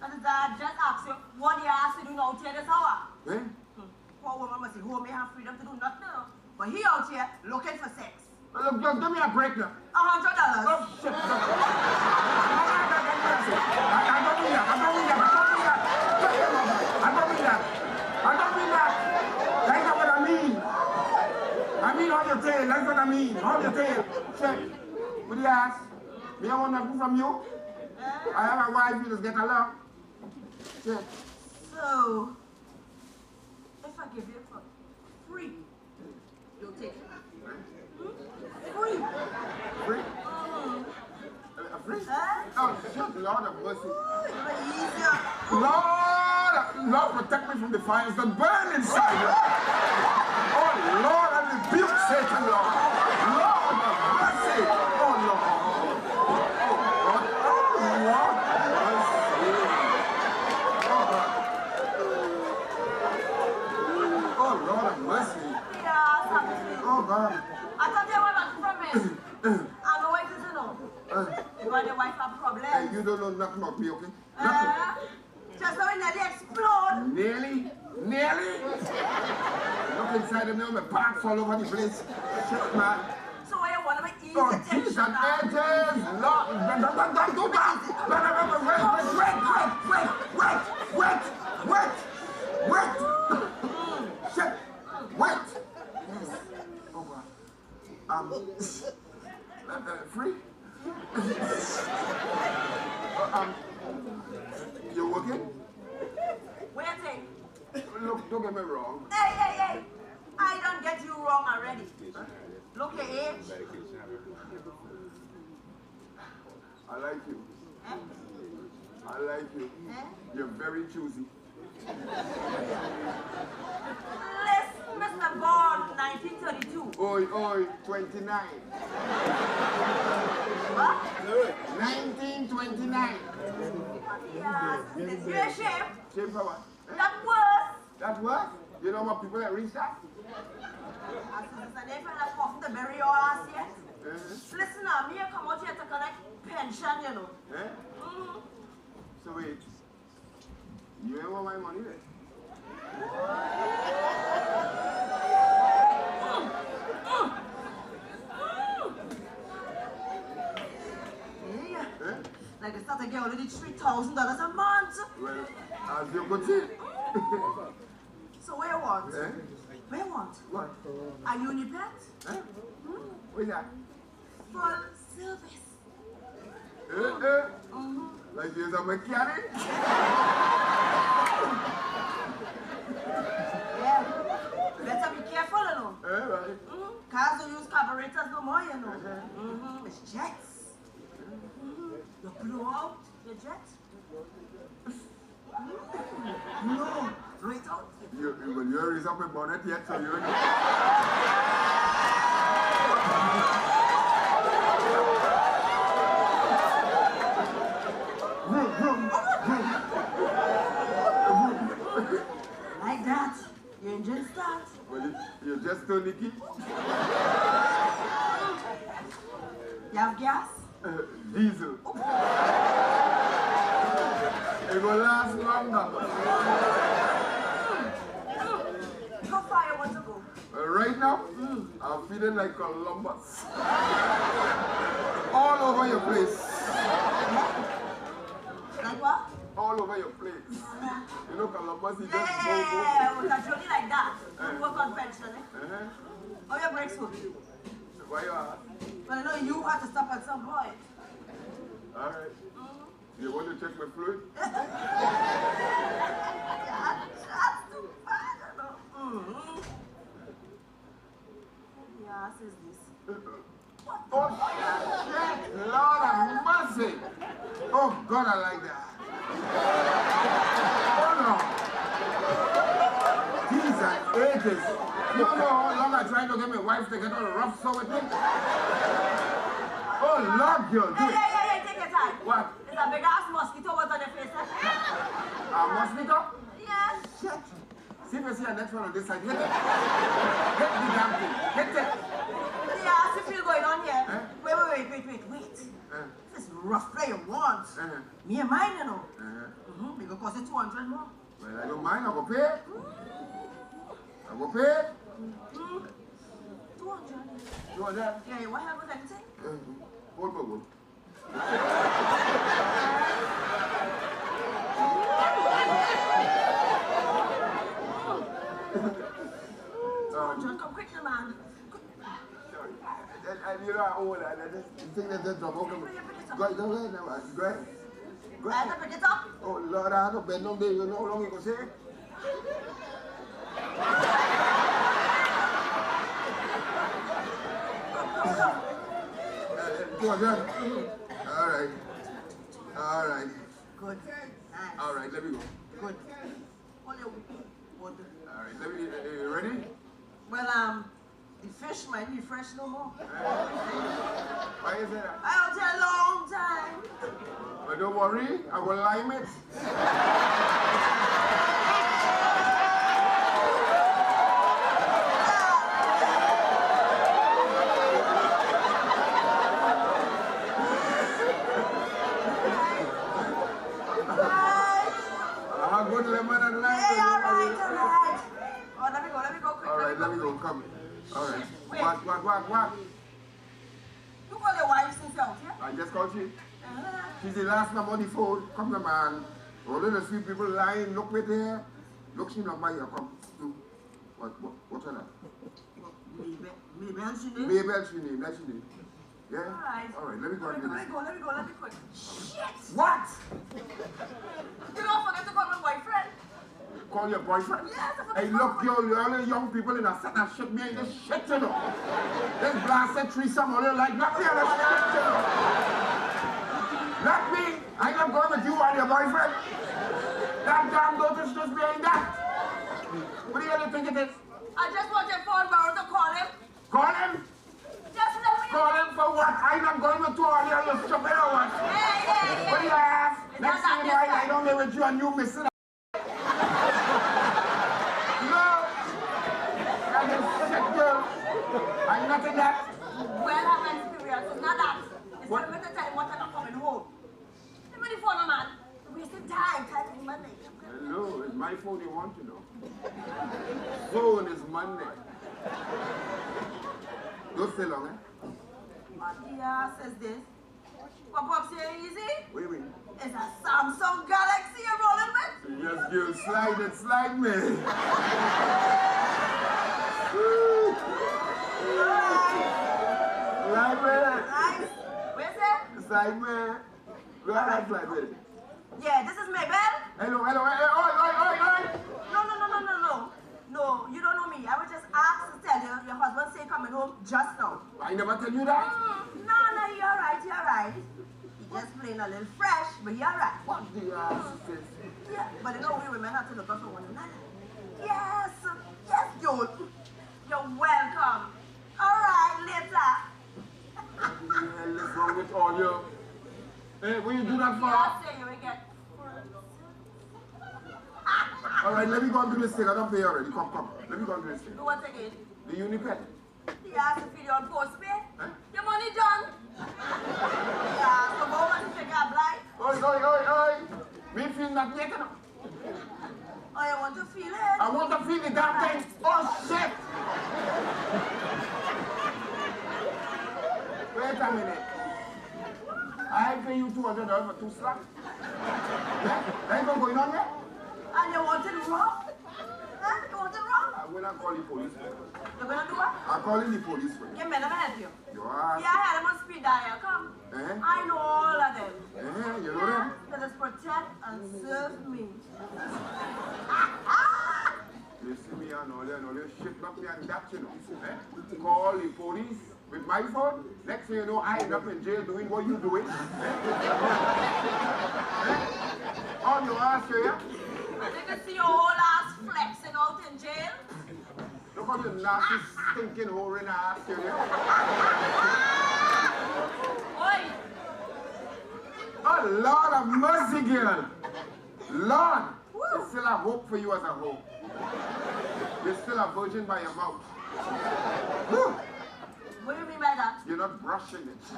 and I just ask you, what you ask to do now, tell us how? Eh? Hmm. Poor woman must be home, may have freedom to do nothing, no? But he out here looking for sex. Look, just give me a break now. A hundred dollars. Oh, shit. I, I don't mean that. I don't mean that. I don't mean that. I don't mean that. I don't mean that. That's not what I mean. I mean, hold your tail. That's what I mean. Hold your tail. Shit. What do you ask? Me, I want nothing from you. I have a wife, you just get along. Shit. So, if I give you for free, you'll take it? Hmm? Free. Free? Mm-hmm. Uh, free? Huh? Oh, shit, Lord of mercy. Ooh, it'll be easier. Lord, Lord, protect me from the fires that burn inside. Oh, Lord, I rebuke Satan, Lord. Lord of mercy. Oh, Lord. Oh, Lord. Oh, Lord of mercy. Oh, God. Oh, Lord of mercy. Yeah, something. Oh, God. I thought they were not from me. I know it isn't all. Uh. Because the wife have problems. Hey, you don't know nothing about me, okay? Nothing. Uh, just how it nearly explode. Nearly? Nearly? Look inside of me, my parts all over the place. Shit, man. So why you wanna ease the tension, Jesus, Lord. Don't, don't, don't, don't do that. No, no, no, no, wait, wait, wait, wait, wait, wait, wait, wait, wait. Shit, wait. Yes. Oh, God. Um, uh, uh, free? Um, you working? Where thing? Look, don't get me wrong. Hey, hey, hey! I don't get you wrong already. Huh? Look your age. I like you. Eh? I like you. Eh? You're very choosy. Listen, Mister Bond, nineteen thirty-two. Oi, oi, twenty-nine. What? Nineteen twenty-nine. Yeah, this is your shape. Shape for what? Eh? That worse. That worse? You know what people that reach that? As if it's an infant that cough to bury your ass yet. Eh? Listen, uh, me, I come out here to collect pension, you know. Eh? Mm-hmm. So wait. You ain't want my money then? Yeah, yeah. Eh? Like Three thousand dollars a month. Well, as you could see. So what you want? Eh? What you want? What? A Unipet? Eh? Hmm? What is that? Full service. Eh, eh. Mm-hmm. Like you is a mechanic? Yeah. Better be careful, you know. Eh, right. Mm-hmm. Cars don't use carburetors no more, you know. Uh-huh. Mm-hmm. It's jets. Mm-hmm. You blow out the jet. No, right out. You, you, well, you raise up a bonnet yet, so you know. Vroom, vroom, vroom. Like that. Your engine start. Well, you, you just too leaky. You have gas? Uh, diesel. It will last longer. How far you want to go? Uh, right now, I'm feeling like Columbus. All over your place. Like what? All over your place. You know, Columbus, you just go, go. Yeah, we can surely like that. Eh. We work on pension, eh? Uh-huh. Oh, your brakes work. Why you ask? Well, I know you have to stop at some point. All right. Mm-hmm. You want to check my fluid? That's, that's too bad, you know. Mm-hmm. Yeah, says this. Oh, shit! Lord have mercy! Oh, God, I like that. Oh, no. These are ages. You know how long I tried to get my wife to get all rough so with me? Oh, Lord, girl, do it. Hey, hey, hey, hey, take your time. What? There's a big ass mosquito was on your face, eh? A mosquito? Yes. Shit. See if you see a next one on this side. Hit it. Hit the damn thing. Hit it. Yeah, see feel going on here. Eh? Wait, wait, wait, wait, wait, wait. Eh. This is rough play you want. Eh. Me and mine, you know. Eh. Mm-hmm. We go cost you two hundred more. Well, I don't mind. I go pay. I go pay. Mm. Two hundred. Two hundred? Yeah, what happened? Anything? Eh, hold on, hold. John, come quick, man. And, and you know, I old, and I just think that the trouble come. Go, go ahead now, man. Go ahead. Go ahead. I have to pick it up. Oh, Lord, I have to bend down there. You know how long you go say? Go again. All right. All right. Good. Nice. All right, let me go. Good. All right, let me, uh, uh, ready? Well, um, the fish might be fresh no more. Eh? Why is that? I out here a long time. But don't worry, I will lime it. Ah, good lemon and lime. Yeah, all right, all right. Oh, let me go, let me go quick. All right, let me go. Come. All right. Wait. What, what, what, what? You call your wife since you're out here? I just called you. Uh-huh. She's the last number on the phone. Come, the man. All of the sweet people line. Look with her. Look, she not by here. Come. Do. What, what, what's her name? Mabel, Mabel she name? Mabel she name, that's she name. Yeah? All right. All right, let me go and do this. Let me go, let me go, let me go. Shit! What? You don't forget to call my boyfriend. Call your boyfriend? Yes, I forgot to call my boyfriend. Hey, look, yo, you all young people in a set and shit me in the shit, you know. This blasted threesome, all you like, not me on a shit, you know. Not me. I ain't not going with you and your boyfriend. That damn daughter's just behind that. What do you really think it is? I just want your phone, Mauro, to call him. Call him? Just let me. Call him for what? I not going with you all here, you stupid or what? Hey, hey, hey. What do you ask? Next thing you know, I, I don't live with you and you missing out. No. That is shit, girl. I'm not in that. Well, I'm experienced. It's not that. It's what? Time to tell him what time I'm coming home. Give me the phone, man. Wasting time, time is money. Hello, it's my phone you want to know. Phone is money. Don't stay long, eh? What the ass is this? Pop up here easy. Oui, oui. It's a Samsung Galaxy you're rolling with? Yes, girl, slide it, slide me. Alright. Slide me. Nice. Where's it? Slide me. Go ahead, slide me. Yeah, this is Mabel. Hello, hello, hey, hey, oi, oi, oi, oi. No, no, no, no, no, no. No, you don't know me. I was just asked to tell you your husband say coming home just now. I never tell you that. Mm, no, no, he alright, he alright. He just playing a little fresh, but he alright. What the ass is this? Yeah, but you know we women have to look out for one another. Yes, yes, girl. You're welcome. Alright, later. What the hell is wrong with all you? Hey, what you do that for? Yes, sir, you will get. Alright, let me go and do this thing. I don't pay already. Come, come. Let me go and do this thing. Do what again? The Unipen. He asked if you don't post me. Huh? Your money done. Yeah, so go on and take a blight. Oi, oi, oi, oi. Me feel nothing yet, you know. Oh, you want to feel it? I want to feel the damn thing. Oh, shit. Wait a minute. I pay you two hundred dollars for two slap. Yeah? That is what going on here? And you want it wrong? Huh? You want it wrong? I'm gonna call the police. You're gonna do what? I'm calling the police for you. Yeah, man, I'm gonna help you. You are. Yeah, I had him on speed dial. Come. Eh? I know all of them. Eh, you know them? Yeah, that is protect and serve me. You see me and all that, and all that shit, not me and that, you know. Eh? Call the police. With my phone, next thing you know, I end up in jail doing what you doing. Eh? Eh? On your ass, yeah? They can see your whole ass flexing out in jail. Look at your nasty, stinking, whoring ass, yeah? Oi! Oh, Lord of mercy, girl. Lord, there's still a hope for you as a hoe. You're still a virgin by your mouth. Whew. What do you mean by that? You're not brushing it. So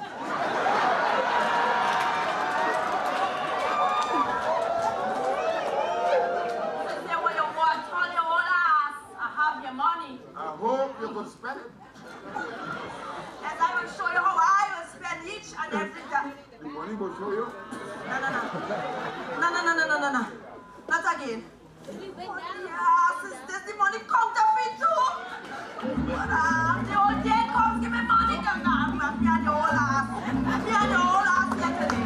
say what you want, all your whole ass. I have your money. I hope you could spend it. As I will show you how I will spend each and every dime. The money go show you? No, no, no. No, no, no, no, no, no, no. Not again. What the ass is this? The money counterfeit too? What, uh, the old day comes, give me money, come now. Me and the old ass. Me and the old ass here today.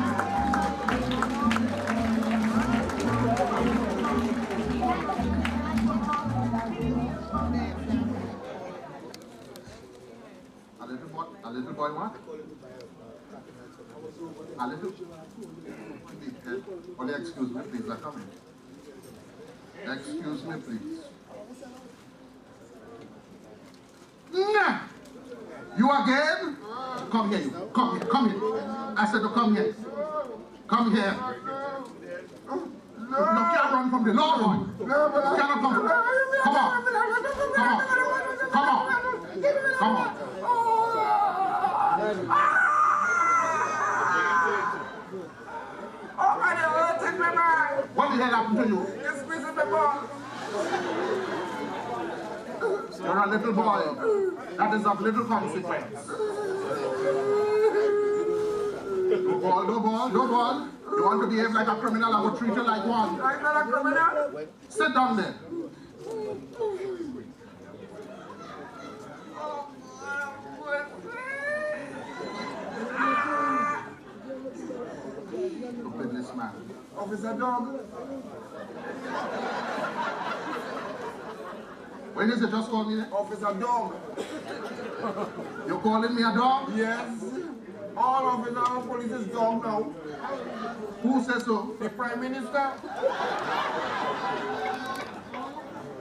A little boy, a little boy what? A little. Only excuse me, please, I come in. Excuse me, please. Nah! You again? Come here, you. Come here, come here. I said to come here. Come here. You can't run from the law, boy. You cannot come. Come on. Come on. Come on. Come on. Oh, my God, take me back. What the hell happened to you? You're a little boy. That is of little consequence. No ball, no ball, no ball. You want to behave like a criminal, I will treat you like one. I'm not a criminal. Sit down there. Look at this man. Officer Dog. What is it? Just call me there. Officer Dog. You're calling me a dog? Yes. All officer of police is dog now. Who says so? The Prime Minister.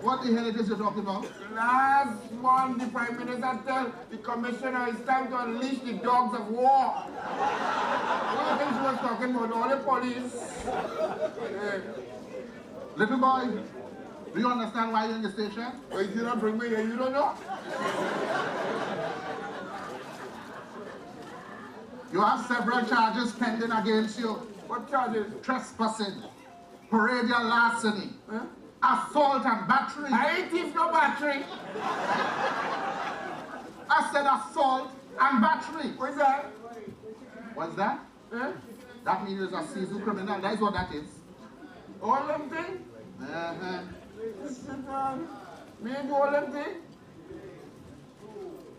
What the hell it is you're talking about? Last month, the Prime Minister tell the commissioner it's time to unleash the dogs of war. What do you think she was talking about? All the police. Eh. Little boy, do you understand why you're in the station? Why did you not bring me here? You don't know? You have several charges pending against you. What charges? Trespassing, parental larceny, eh? Assault and battery. I ain't thief no battery. I said assault and battery. What is that? What's that? Eh? That means you're a seasoned criminal. That is what that is. All them thing? Uh-huh. Sit down. Me do all them thing?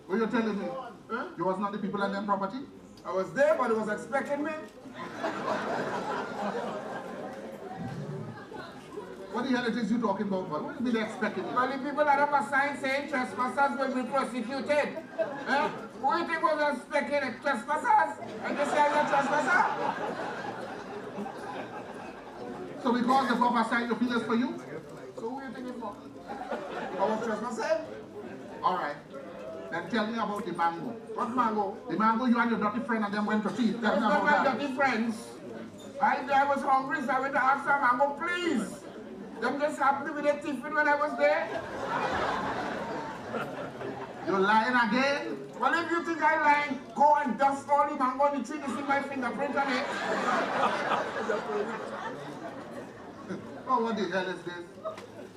What you telling me? Huh? You was not the people and them property? I was there, but it was expecting me. What the hell it is you talking about, boy? What do you mean expecting me? Well, the people that have a sign saying trespassers will be prosecuted. Eh? Who you think was expecting it? Trespassers? And this guy is a trespasser? So because the proper sign you feel is for you? So who you think it's for? I was trespassing? All right. Then tell me about the mango. What mango? The mango you and your dirty friend and them went to thief. Tell me about that. Dirty friends. I, I was hungry, so I went to ask for mango, please. Them just happened to be the tiffin when I was there. You're lying again? Well, if you think I lying, go and dust all the mango on the tree to see my fingerprint on it. Oh, what the hell is this?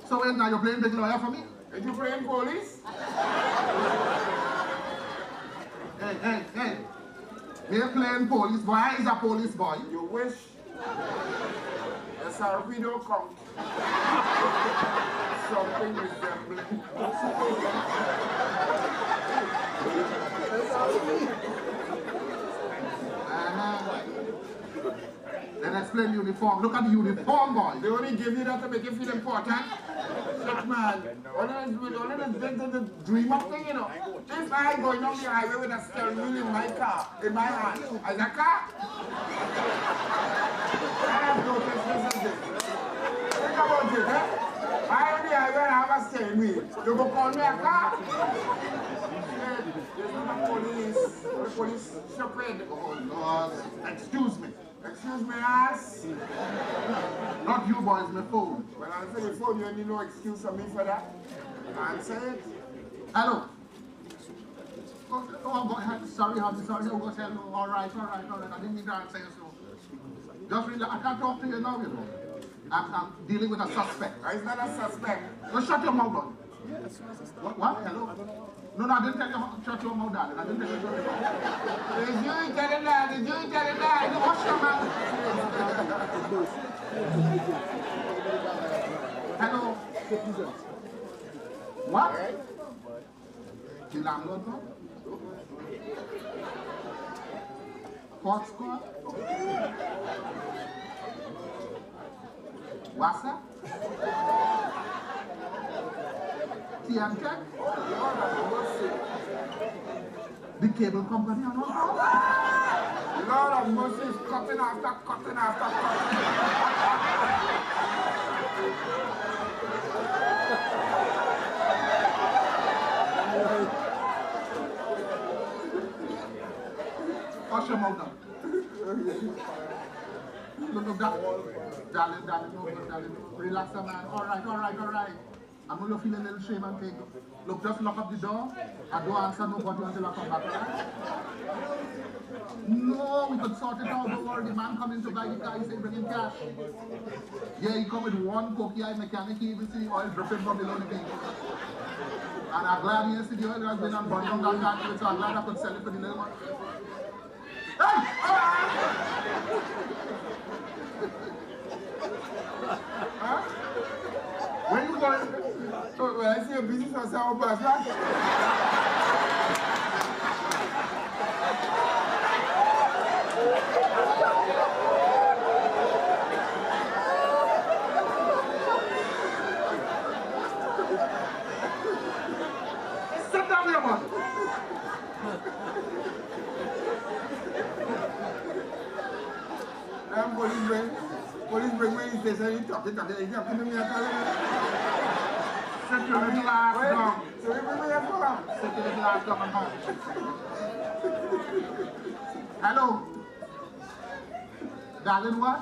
So when now you're playing big lawyer for me? Are you playing police? Hey, hey, hey. We're playing police. Why is a police boy? You wish. Yes, sir. We don't count. Something resembling. Uh-huh. Then explain uniform. Look at the uniform, boy. They only give you that to make you feel important. Shit, man. All of this, all of this, this, this, this dream up thing, you know. If I going on the highway with a steering wheel in my car, in my hand, as a car, I have no business in this. Think about it, eh? I on the highway and I have a steering wheel. You go call me a car? Shit, there's no police. The police stupid. Oh, Lord. Excuse me. Excuse me, ass. Not you, boy, it's my phone. Well, answer your phone, you need no excuse from me for that. Answer it. Hello. Oh, oh, go ahead. Sorry, honey, sorry. Oh, go ahead. All right, all right, all right. I didn't mean to answer you so. Just relax. I can't talk to you now, you know. I'm, I'm dealing with a suspect. Ah, he's not a suspect. Well, shut your mouth, boy. What? What? Hello? No, no, I didn't tell you how to shut your mouth, darling. I didn't tell you to shut your mouth. Did you tell him that? Did you tell him that? You wash your mouth. Hello? What? The landlord, no? Hotspot? What's up? T M Tech? The cable company and all? Lord of mercy is cutting after cutting after cutting. Hush your mouth now. Look, look, darling, darling, darling, no, darling, relax, man. All right, all right, all right. I know you feel a little shame and thing. Look, just lock up the door. I don't answer nobody until I come back. No, we could sort it out. Don't worry, the man coming to buy the car, he say bring in cash. Yeah, he come with one Coke, yeah, mechanic, he even see oil dripping from below the vehicle. And I'm glad he see the oil has been and burned down that car, so I'm glad I could sell it for the little one. Hey! Huh? Where you going? So, when I see a business, I say, "Oh, boss, what?" Sit down here, man. Now police bring, police bring me in station, he talk, he talk, he talk to me, I tell him. Security last down. So he bring me here for? Security last down, man. Hello. Darling, what?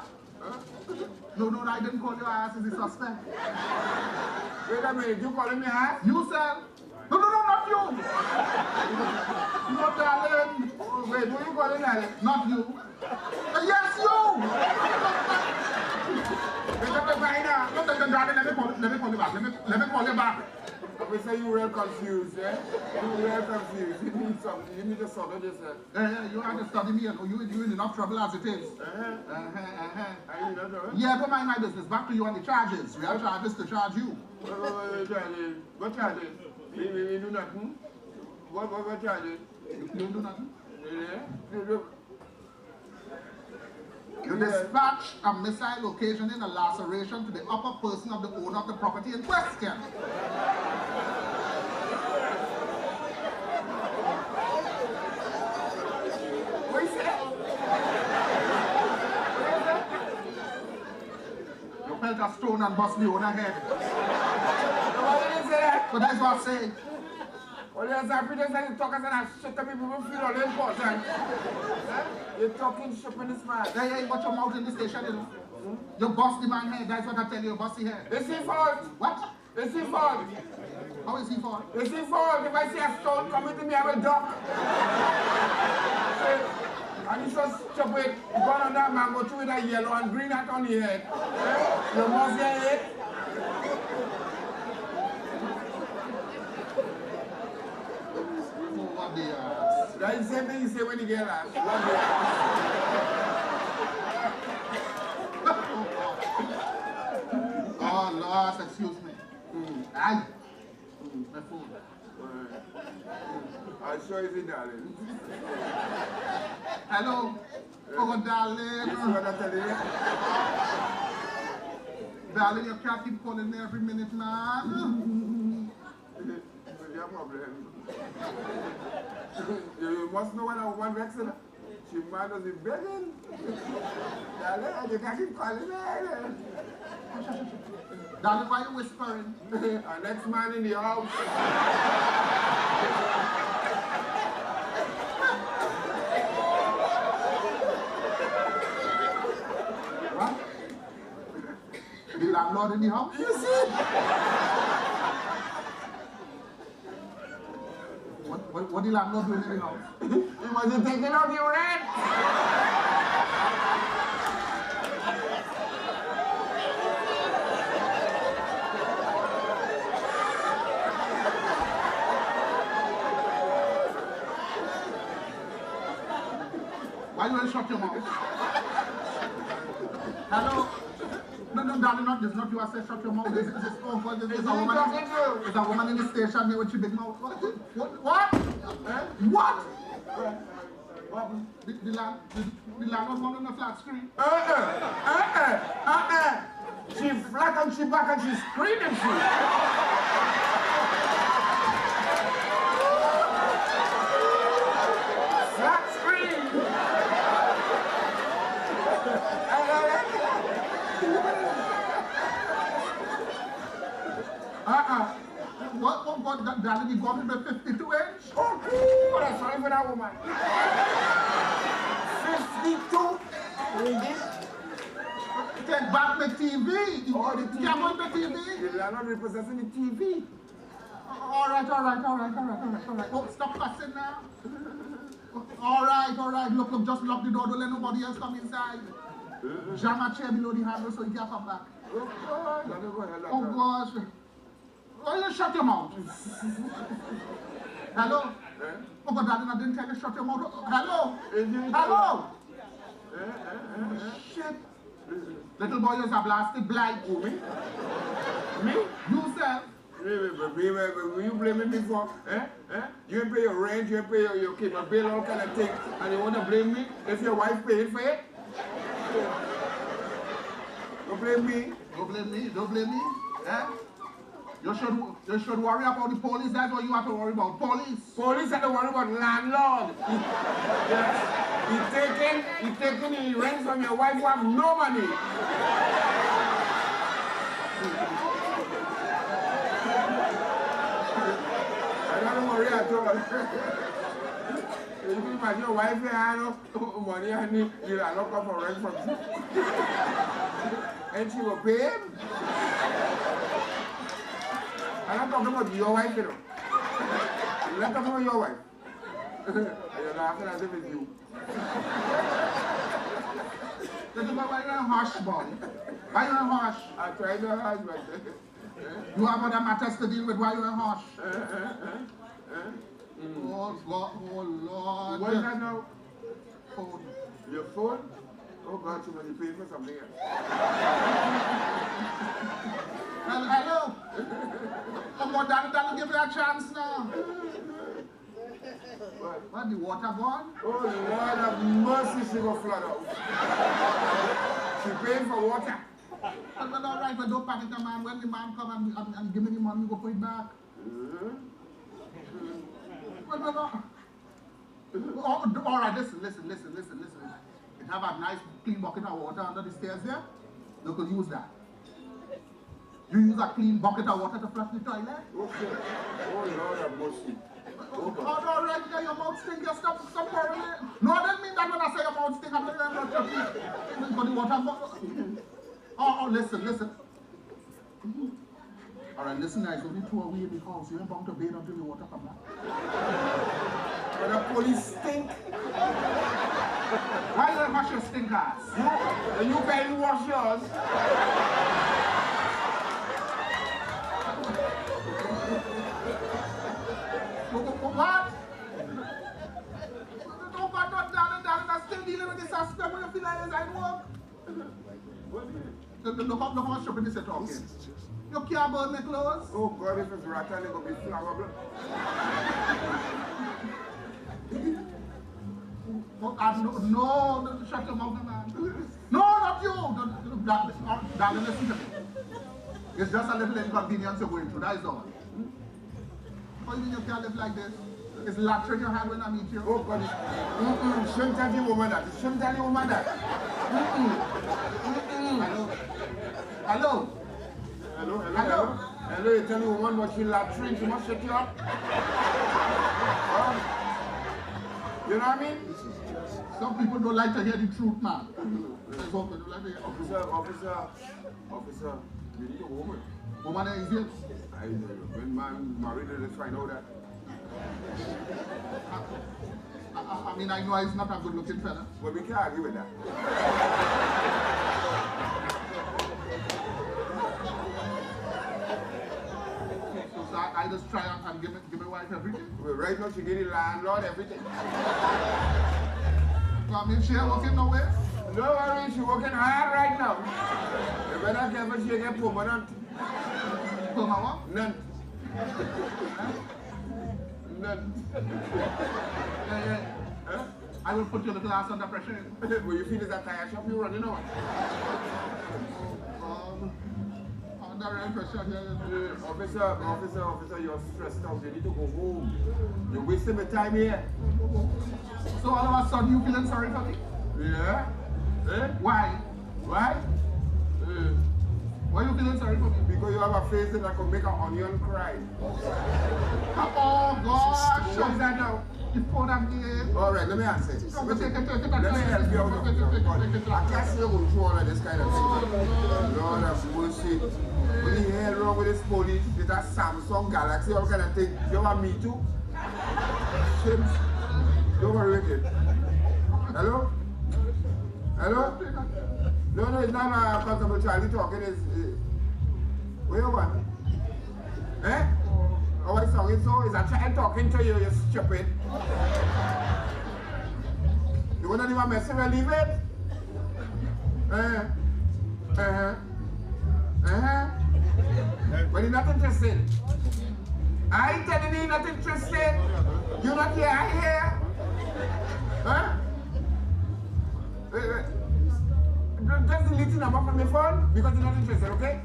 No, no, no, I didn't call you ass, is a suspect. Wait a minute, you calling me ass? You, sir. No, no, no, not you. No, darling. Wait, who you calling darling? Not you. Uh, yes, you. Wait, Let me call, let me call, let me call you back. Okay, so you were confused, eh? You were confused. You need something. You need to sort of yourself. Yeah, yeah, you have to study me. You, you in enough trouble as it is. Uh-huh. Uh-huh, uh-huh. I know, though. Yeah, don't mind my business. Back to you and the charges. We have charges to charge you. What, what, what charges? What charges? We, we, we do nothing. What, what, what charges? You, you do nothing? Yeah. You do. You dispatch a missile occasioning a laceration to the upper person of the owner of the property in question. What is it? You pelt a stone and bust the owner head. Nobody didn't say that. So that's what I say. Only as I pretend that you talk as I shut up people feel all important. Eh? You're talking shop in this man. Yeah, yeah, you got your mouth in this station, you know. Hmm? You bust the man head, that's what I tell you, bust the head. It's his fault. What? It's his fault. How is he fault? It's his fault. If I see a stone coming to me, I will duck. And you so stupid. You go on that mango tree with a yellow and green hat on the head. Eh? You must hear it. What the ass? That is the same thing you say when you get lost. What the ass? Oh, lost, excuse me. Mm. Aye. Mm, my phone. Alright. I'll show you the darling. Hello. Oh, darling. You see what I tell you? Darling, you can't keep calling me every minute, man. Your problem. You, you must know when a woman vex, you know? She mad as a begging. Darling, you can't keep calling me. Darling, why you whispering? Our next man in the house. What? The landlord in the house? You see? What, what, what the landlord doing in the house? He wasn't taking out your rent. Why you shut your mouth? Hello? No, no, darling, not this, not you. I said shut your mouth. This, this is phone call. This is a woman. Is a woman in the station here with your big mouth. What? What? What? Eh? What? What? The, the land, the, the landlord found on the flat screen. Uh-uh. Uh-uh. Uh-uh. She flat and she back and she screaming she. Flat screen. Uh-uh. What, what, what, that, that lady got me the fifty-two inch? Oh, cool. Sorry for that woman. Fifty-two. Take back the T V. Oh, the T V. Come on, the T V. You are not repossessing the T V. All right, all right, all right, all right, all right, all right. Oh, stop cussing now. All right, all right. Look, look, just lock the door. Don't let nobody else come inside. Jam a chair below the handle so it can come back. Oh, God. Oh, gosh. Oh, you shut your mouth. Hello? Eh? Oh, but darling, I didn't tell you shut your mouth. Hello? Eh, eh, eh. Hello? Eh, eh, eh, eh. Shit. Eh, eh. Little boy, you're a blasted blind. Who, me? Me? You, sir. Me, me, me, me, me, me, you blaming me for, eh? Eh? You ain't pay your rent, you ain't pay your, your cable bill, all kind of things, and you wanna blame me if your wife paying for it? Don't blame me. Don't blame me. Don't blame me. Eh? You should, you should worry about the police. That's what you have to worry about. Police. Police have to worry about landlord. He, yes. He taking, he taking the rent from your wife who have no money. I don't worry at all. You can imagine your wife here, I know. Money, honey, you are not come for rent from you. And she will pay him. I'm not talking about your wife, you know. I'm not talking about your wife. You're laughing as if it's you. That's why I hush, boy. Why you in hush? I try to hush, but, eh? You have other matters to deal with. Why you in hush? Eh, eh, eh, eh? Mm. Oh, God, oh, Lord. What is that now? Phone. Your phone? Oh God, you must pay for something else. Hel-, hello. Come on, darling, darling, give me a chance now. What? What, the water gone? Oh Lord have mercy, she go flood out. She paying for water. But, but all right, but don't panic, man. When the man come and, and, and give me the money, we go put it back. Mm-hmm. But, but, uh, Oh, d-, all right, listen, listen, listen, listen, listen. It have a nice clean bucket of water under the stairs there. You could use that. You use a clean bucket of water to flush the toilet. Okay. Oh Lord have mercy. Oh, God. All right, now your mouth stink, just stop, stop quarreling. No, I don't mean that when I say your mouth stink, I'm not, I'm not talking. Even for the water bottle. Oh, oh, listen, listen. All right, listen, guys. Only two of we in the house. You ain't bound to bathe until the water come back. But the police stink. Why you don't wash your stink ass? You, you can wash yours. What? Don't, don't, don't, darling, darling, I'm still dealing with the suspect. What you feel like is I work? Look, look, look how, look how much shopping is talking. You can't burn my clothes. Oh God, if it's rotten, it gonna be flammable. Oh, uh, no, no, no, shut your mouth, man. No, not you. No, no, no, that, uh, that, listen to me. It's just a little inconvenience you're going through, that is all. How you mean you can't live like this? Is latrine your hand when I meet you? Oh God. Mm-mm. Shouldn't tell the woman that. Shouldn't tell the woman that. Mm-mm. Mm-mm. Hello. Hello? Hello, hello, hello. Hello, you tell the woman about she latrine, she must shut you up. Huh? You know what I mean? Some people don't like to hear the truth, man. Some people don't like to hear. Officer, officer. Officer, you need a woman. Woman is it? I, when man married, let's find out that. I, I, I mean, I know he's not a good-looking fella. Well, we can't argue with that. So, so I, I just try and, and give it. Give my wife everything. Well, right now, she getting landlord, everything. Well, I mean, she ain't working nowhere? No worry, she working hard right now. You better give her, she get permanent. Permanent? None. None. Yeah, yeah. Huh? I will put your little ass under pressure. Well, you feel is a tire shop you running on. Um, under pressure here. Uh, officer, officer, officer, you're stressed out. You need to go home. You're wasting my time here. So all of a sudden you feeling sorry for me? Yeah. Eh? Why? Why? Uh, why you feeling sorry for me? Because you have a face that I could make an onion cry. Oh God! What is that now? All right, let me answer this. Let me help you out. I can't see you going through all of this kind of thing. Lord have mercy. What the hell wrong with this police? It has Samsung, Galaxy, all kind of thing. You want me too? Shit. Don't worry with it. Hello? Hello? No, no, it's not a comfortable child. You talking is, uh, where you want? Eh? Oh, I saw it. So is a child talking to you, you stupid. You wanna leave a message and leave it? Eh? Uh-huh. Uh-huh. Well, you're not interested. I telling you, you're not interested. You're not here, I here. Huh? Eh, eh. Just delete the number from your phone because you're not interested, okay?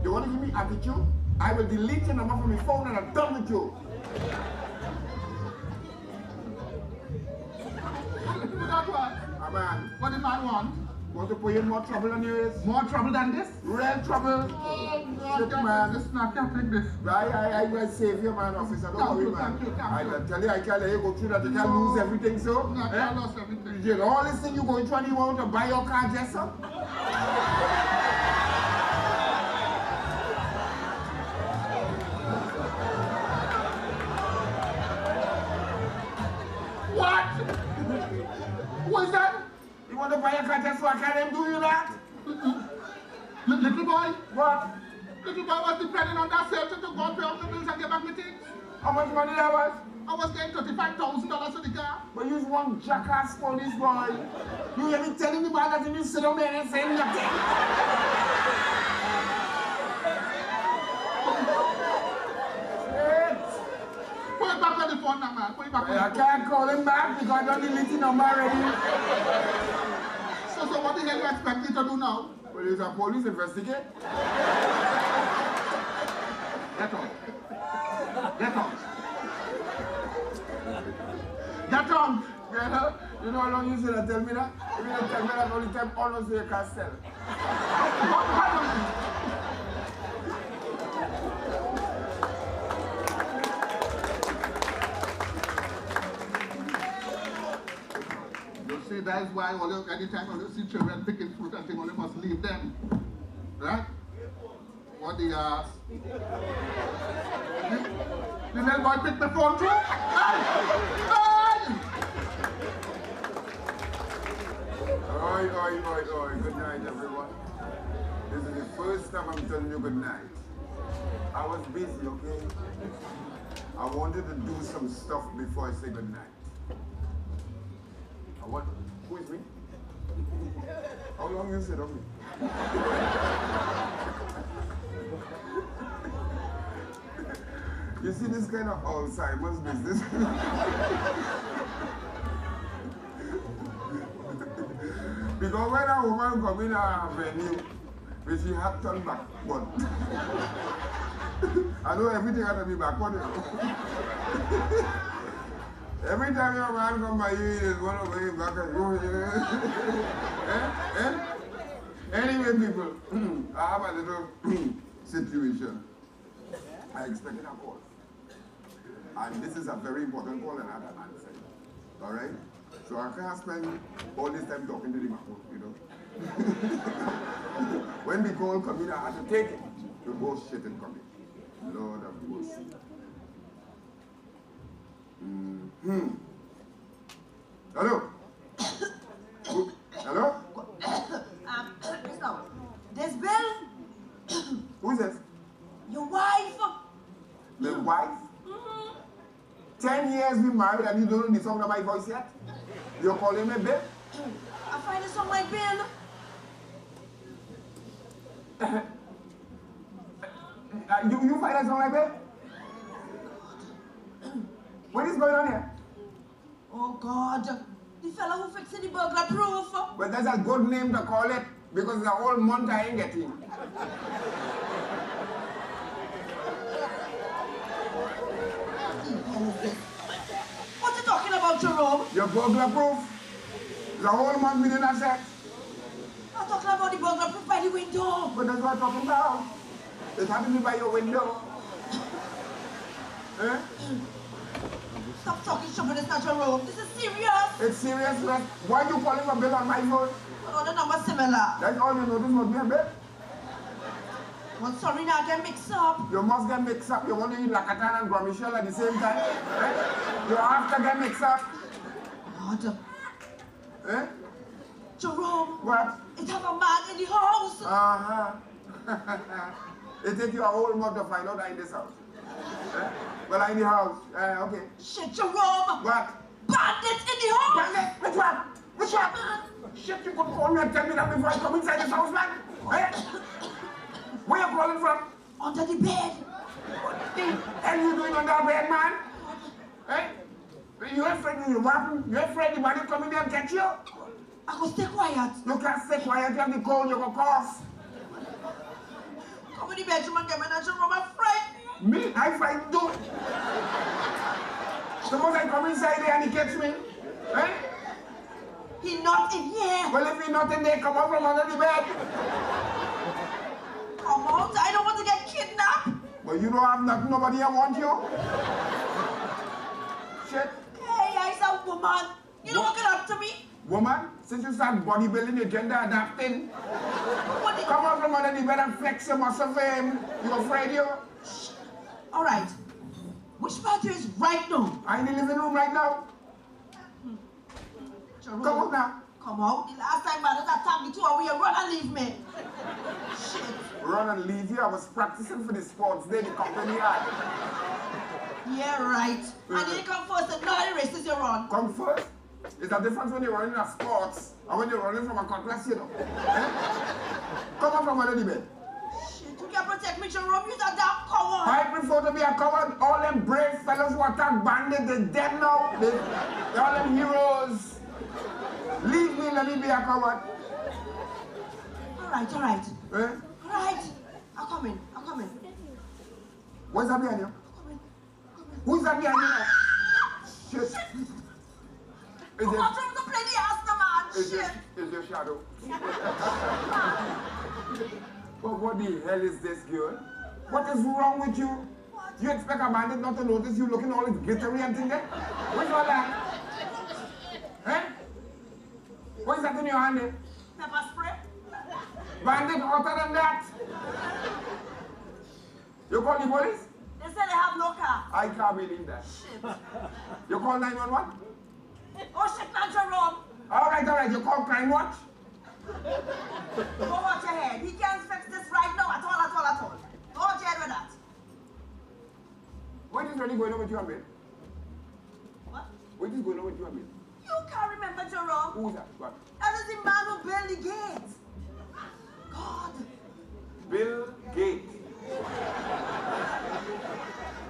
You want to give me attitude? I will delete your number from your phone and I'm done with you. What the man want? What the man want? Want to put you in more trouble than you is? More trouble than this? Real trouble. Oh, God, shit, man. This, I can't take this. I, I, I will save you, man, officer. Don't worry, man. Thank you, thank you, thank you. I tell you, I can't let you go through that. You can lose everything, so. No, I can't lose everything. You know, all this thing you going through, and you want to buy your car, just so? What? What is that? You want to buy a car just so I can do you that? What? Little boy was depending on that sale to go and pay off the bills and get back the things. How much money that was? I was getting thirty-five thousand dollars for the car. But you one jackass police boy. You hear me telling the man that he needs to sit down there and say nothing. Shit. Put it back on the phone now, man. Put it back on the phone. I can't call him back because I don't delete the number already. So, so what the hell you expect me to do now? Well, he's a police investigate. Get out. Get out. Get out. Yeah, you know how long you should tell me that? If you don't tell me that, only time all of you can tell. You see, that is why all you, anytime you see children picking fruit and thing, you must leave them. Right? What the ass? The little boy picked the phone too? Hey! Hey! Oi, oi, oi, oi. Good night, everyone. This is the first time I'm telling you good night. I was busy, okay? I wanted to do some stuff before I say good night. Uh, what? Who is me? How long you sit on me? You see this kind of Alzheimer's business? Because when a woman come in a venue, when she had turn backward. I know everything had to be backward, you know. Every time your man come by you, he is one of going back at you, you know. Eh? Eh? Anyway, people, I have a little situation. I expected a call. And this is a very important call and I have to answer it. All right? So I can't spend all this time talking to the Makut, you know. When the call come in, I have to take it. The bullshit and come in. Lord of mercy. Mm-hmm. Hello? Who, hello? Um, so, this bill. Who is this? Your wife. My wife? Mm-hmm. Ten years we married and you don't know the sound of my voice yet? You're calling me babe? I find it on my bill. Uh, you, you find it on my bill? What is going on here? Oh God, the fellow who fixed the burglar proof. Well, that's a good name to call it, because it's a whole month I ain't getting. What you talking about, Jerome? Your burglar proof. It's a whole month we didn't have sex. I'm talking about the burglar proof by the window. But that's what I'm talking about. It happened by your window. Eh? Stop talking stupid, it's not your room. This is serious. It's serious, man. Why you calling a bill on my phone? All the numbers similar. That's all you notice about me, a bill? Well, sorry, now I get mixed up. You must get mixed up. You want to eat Lakatan and Guamichel at the same time? Eh? You have to get mixed up. God. Eh? Jerome. What? It have a man in the house. Uh-huh. It take you a whole month to find out I in this house. Eh? Well, I in the house. Eh, okay. Shit, Jerome. What? Bandits in the house. Bandit? Which one? Which one? Shit, you could call me and tell me that before I come inside this house, man. Eh? Where you calling from? Under the bed. What the hell you doing under the bed, man? Eh? You afraid you happen? You afraid the bandit coming there and catch you? I go stay quiet. You can't stay quiet, you have the cold, you go cough. Come in the bedroom and get my natural room, I'm frightened. Me? I frightened too. Suppose I come inside there and he catch me. Eh? He not in here. Well, if he not in there, come out from under the bed. Come out, I don't want to get kidnapped. Well, you don't have nothing, nobody here want you. Shit. Hey, I is a woman. You know what get up to me? Woman, since you start bodybuilding, your gender adapting. What the... Come out from under the bed and flex your muscle for him. You afraid you? All right. Which part is right now? I in the living room right now. Jerome, come out now. Come out. The last time mother that tag me to away, you run and leave me. Shit. Run and leave you. I was practicing for the sports day, the company had. Yeah, right. And you come first and now the race is your run. Come first? It's a difference when you're running a sports and when you're running from a cutlass, you know. Eh? Come up from under the bed. Shit, you can protect me, Jerome. You're a damn coward. I prefer to be a coward. All them brave fellows who attack bandits, they dead now. They, they all them heroes. Leave me, let me be a coward. All right, all right. Eh? All right. I'm coming, I'm coming. What's that behind you? I'm coming. Who's that behind you now? Shit. Is it? Come on, don't play the ass, no, man. Is it? Shit. Is your shadow? But what the hell is this, girl? What is wrong with you? What? You expect a bandit not to notice you looking all this glittery and thing there? Where's your light? Eh? What is that in your hand there? Pepper spray. Bandit hotter than that. You call the police? They say they have no car. I can't believe that. Shit. You call nine one one? Oh shit, man, Jerome. All right, all right. You call Crime Watch? Go watch your head. He can't fix this right now at all, at all, at all. Go watch your head with that. What is really going on with you and Bill? What? What is going on with you and Bill? You can't remember, Jerome. Who is that? What? That is the man who built the gate. God. Bill Gates.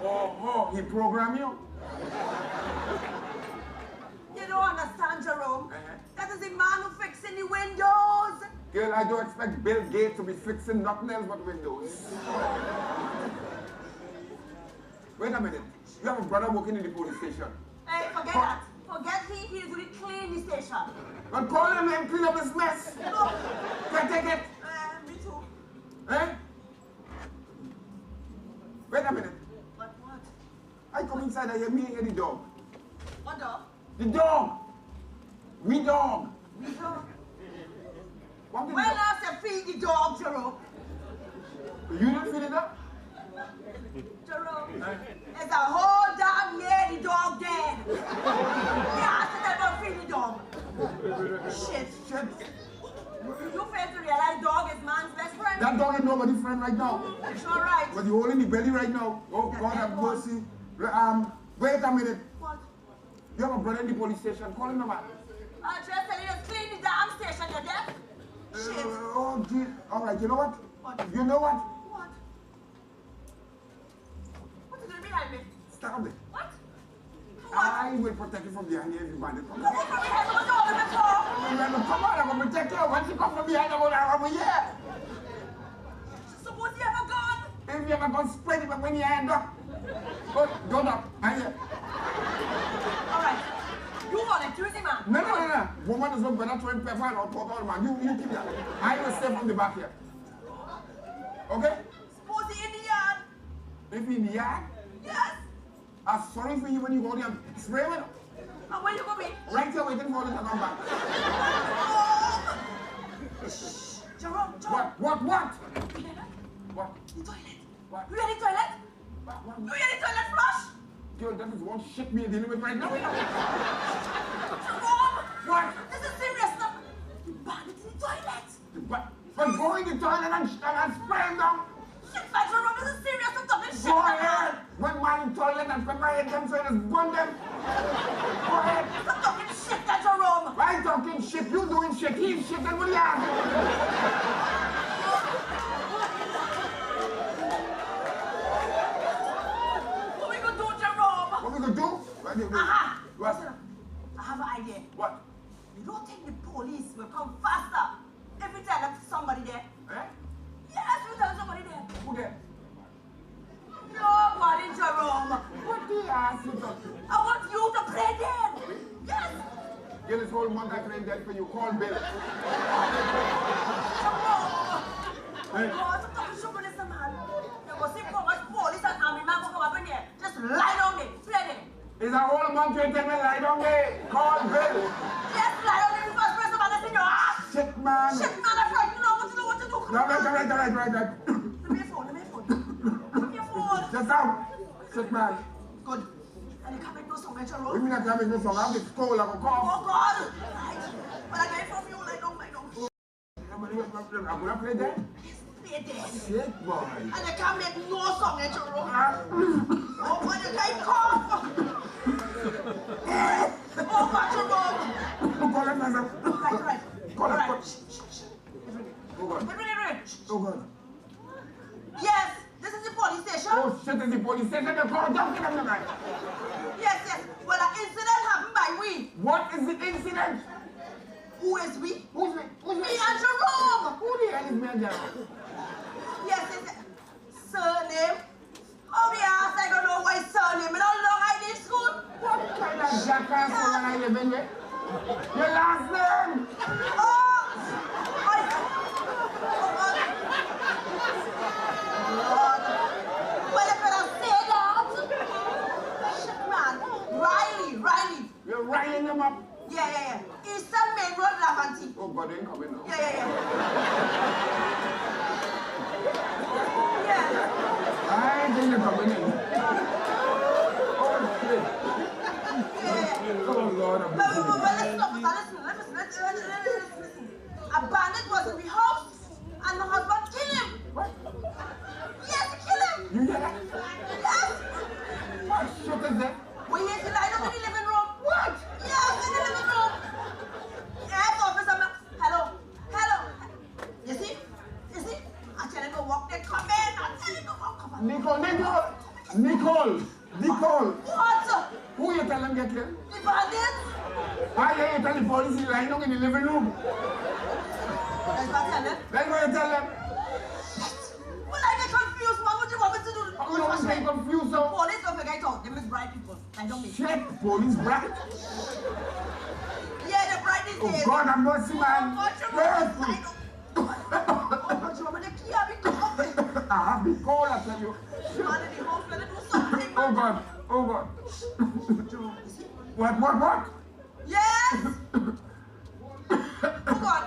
Oh, oh, he program you? You don't understand, Jerome. Uh-huh. That is the man who fixing the windows. Girl, I don't expect Bill Gates to be fixing nothing else but windows. Wait a minute. You have a brother working in the police station. Hey, forget that. Forget he, he is really clean the station. But call him and clean up his mess. No. Can take it. Uh, me too. Eh? Wait a minute. But what? I come inside, I hear me and the dog. What dog? The dog! Me dog! Me dog? What the dog? Well, I said feed the dog, Jerome. You didn't feed the dog? Jerome, eh? It's a whole damn year the dog dead. Yeah, I said I don't feed the dog. Shit, shit. You fail to realize dog is man's best friend? That dog is nobody's friend right now. Mm-hmm. It's all right. But you holding the belly right now. Oh, God have mercy. Re-, um, wait a minute. What? You have a brother in the police station. Call him, man. I just tell you to clean the damn station, you deaf? Uh, shit. Oh, gee. All right, you know what? What? You know what? What? What you doing behind me? Stop it. What? What? I will protect you from behind here if you bandit come. Come on, from behind, what you want me for? Remember, come on, I'm gonna protect you. Once you come from behind, I'm gonna, I'm gonna, yeah. Suppose you have a gun. If you have a gun, spread it when you end up. Go, go up. I hear. All right. You want it, you see, man. No, no, no, no. Woman is not better throwing pepper or pepper, man. You, you keep that. I will stay from the back here. Okay? Suppose he in the yard. If he in the yard? Yes. I'm sorry for you when you go there. Spray it. And where you gonna be? Right here waiting for you to come back. Oh. Shh, Jerome, Jerome. What? What? What? You hear that? What? The toilet. What? You hear the toilet? What? What? You hear the toilet flush? Girl, that is one shit me dealing with right now, you know. Jerome! What? This is serious stuff. You banned it in the toilet. But, but go in the toilet and, and, and spray him down. Shit, man, Jerome, this is serious. I'm talking shit, man. Go ahead. When man in toilet and pepper head them, so you just burn them. Go ahead. I'm talking shit, man, Jerome. I talking shit, you doing shit, he shit, and what do you have? What we gonna do, Jerome? What we gonna do? What do you do? Aha. What? I have an idea. What? You don't think the police will come faster if we tell somebody there? Eh? Yes, we tell somebody there. Who there? Nobody, Jerome. What do you ask me to do? I want you to play dead. Yes. Get this whole month I play dead for you. Call Bill. Jerome. Hey. Oh, stop talking sugar, listen, man. There was so much police and army man go come up in here. Just lie down there. Play dead. Is a whole month you tell me lie down there. Call Bill. Yes, lie down there. First person that is in your ass. Shit, man. Shit, man, I'm frightened. No, what you do, what you do? No, right, right, right, right, right. Give me your phone, give me your phone. Give me your phone. Just out. Shit, man. Good. And you can't make no song, Jerome. You mean I can't make no song? I'm just cold like a cough. Oh, God. Right. But I can't phone you, lie down, lie down. I'm gonna play that. Yes, play that. Shit, boy. And I can't make no song at your room. Ah. Oh, what a time call. Oh, what your room. Call it, man. Right, right. Call it, right. Call it. Shh, shh, shh. Everybody. Oh, God. Everybody, everybody. Shh. Oh, God. Yes, this is the police station. Oh, shit, it's the police station. They're calling down to them tonight. Yes, yes. Well, an incident happened by we. What is the incident? Who is we? Who's we? Who's we? Me and Jerome. Who the hell is me and Jerome? Yes, yes, yes. Surname? Oh, yes, I don't know why surname. How long I did school? What kind of jackass you are living with? Your last name? Oh, I, oh, oh. Lord. Well, if I say that. Shit, man. Riley, Riley. You're riling him up. Yeah, yeah, yeah. Eastern Main Road, Lavanty. Oh, God, they ain't coming now. Yeah, yeah, yeah. Yeah. I ain't think they're coming in. Oh, shit. Yeah, yeah. Oh, Lord, I'm But, but, but, but let's stop. Listen, listen, listen, listen, listen, listen. A bandit was in the house and my husband killed him. What? Yes, he killed him. You hear that? Yes. What shit is that? We hear he lie down in the living room. What? Yes, in the living room. Yes, officer, ma-, hello, hello. You see? You see? I tell you go walk there, come in. I tell you go walk, come on. Nicole, Nicole, Nicole, Nicole. What? Who you tell them get killed? The bandits. Why you tell the police he lie down in the living room? That's what I tell them. That's what you tell them. Shit. Well, I get confused. What would you want me to do? How you don't get confused, so? Police don't forget all. They miss bright people. I don't miss. Shit, police bright. Yeah, the bright is Oh, here. God, have mercy, man. Oh, God, you're Yes. right. I don't. Oh, God, you're right. I have been called, I tell you. Shit. Man in the house, let it do something. Oh, God. Oh, God. Jerome, you see? What, what, what? Yes. Oh, God.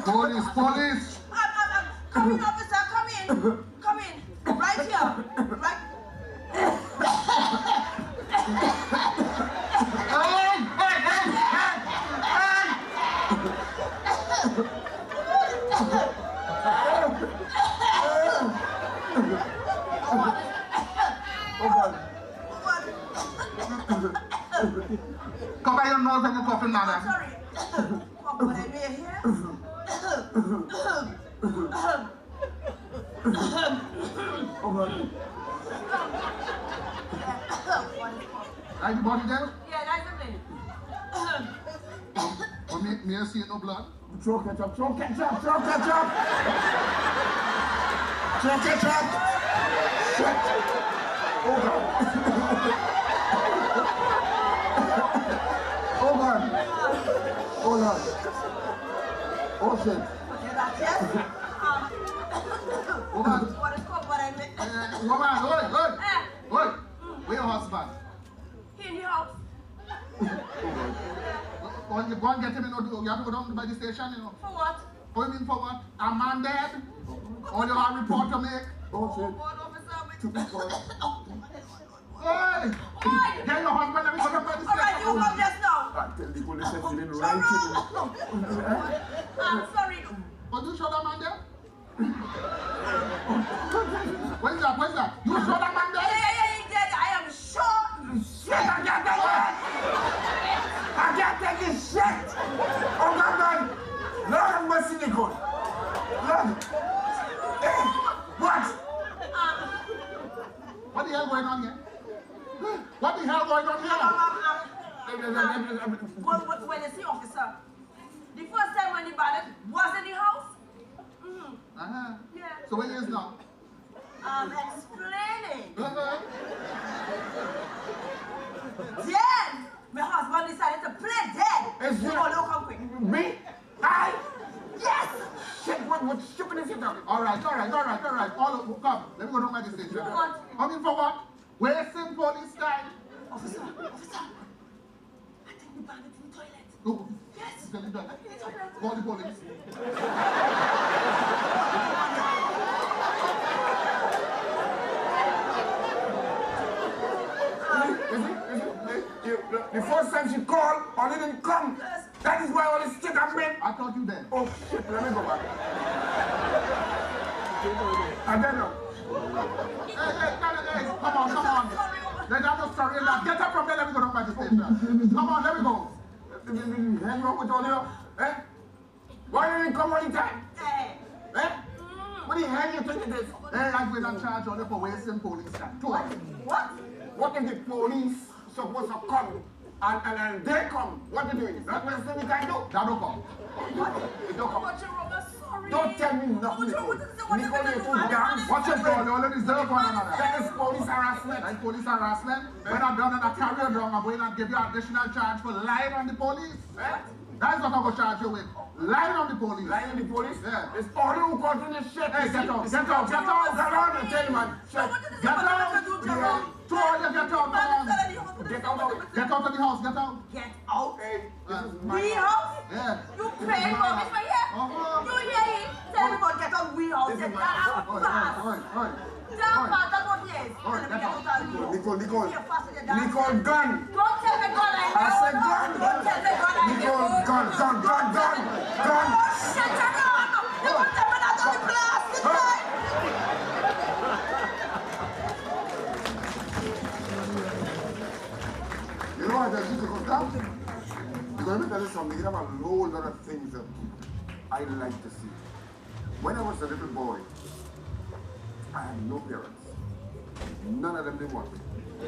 Police, police. I'm, I'm, I'm coming, officer, come in. Come in. Right here. Right. Hey, hey, hey, hey, hey. Oh, God. Cover your nose and your coughing, man. Sorry. What, what I may hear? Everybody there? Yeah, that's the thing. Oh, me, me see no blood. Throw ketchup, throw ketchup, throw ketchup! Throw ketchup! Shit! Oh, God. Oh, God. Oh, Lord. Oh, shit. Yes. Woman. What is called what I meant? Eh, woman, oi, oi. Eh. Oi. Where your husband? He in the house. Go and, go and get him in, you have to go down by the station, you know. For what? What do you mean for what? A man dead? Or you have report to make? Oh, shit. Oh, God, officer, we Hey! Oi! Get your husband, let me go to the police All right, you station. Go just now. I tell the police that you didn't write it. I'm sorry. But you show that man there? Where's that? Where's that? You show that man there? Yeah, yeah, yeah, he did. I am sure. Shit, I can't take it. I can't take this shit. Oh, God, God. Lord have mercy, Nicole. Lord. Eh, what? What the hell going on here? What the hell going on here? Um, um, um, um, well, well, well, you see, officer, the first time when the bandit was in the house, mm-hmm. Uh-huh. Yeah. So where he is now? I'm explaining. Uh-huh. Then, my husband decided to play dead. Is it Oh, no, come quick. Me? I? Yes! Shit, what, what stupid is he talking? All right, all right, all right, all right. All of, come, let me go to my decision. What? I mean, for what? Where's Saint Police guy? Officer, officer. I think the bandit in the toilet. No. Yes. Tell him that. In the toilet. Call the police. Is it? Is it? Is it? The, the, the first time she called, only didn't come. Yes. That is why all this shit happening. I thought you dead. Oh shit, let me go back. I don't know. Hey, hey, hey, hey, come on, come on. Let us not surrender. Get up from there, let me go down by the station. Come on, let me go. Hang on with all you, eh? Why did you come all the time? Eh? Eh? What the hell you think it is? Hey, I will not charge on the for wasting police time. Two of them. What? What if the police supposed to come and, and, and they come? What you doing? That was the thing you can do. That don't come. It don't come. Don't tell me nothing, Nicole. Nicole, you're too dumb. What's your problem? You already deserve one another. That is police harassment. That is police harassment. When I'm done and I carry you down, I'm going to give you additional charge for lying on the police. Eh? That is what I'm going to charge you with. Lying on the police. Lying on the police? Yeah. It's only who caught in the shit. Hey, get out, get out, get out. Get out, I tell you, man. Shit. Get out. Yeah. Two of you, get out, come on. Get out of it. Get out of the house, get out. Get out. Hey, this is my house. Yeah. You pay for me for here. Uh-huh. You hear him? Tell me about get out we house. This is my house. Oi, oi, oi, oi. Oi. Oi, get out. Nicole, Nicole. Nicole, gun. Don't tell me gun, I know. I said gun. Don't tell me gun, I know. Nicole, gun, gun, gun, gun, gun. Shut your mouth. You won't tell me that on the blast this time. You know what I just got down? Because let me tell you something. You have a whole lot of things that I like to see. When I was a little boy, I had no parents. None of them didn't want me.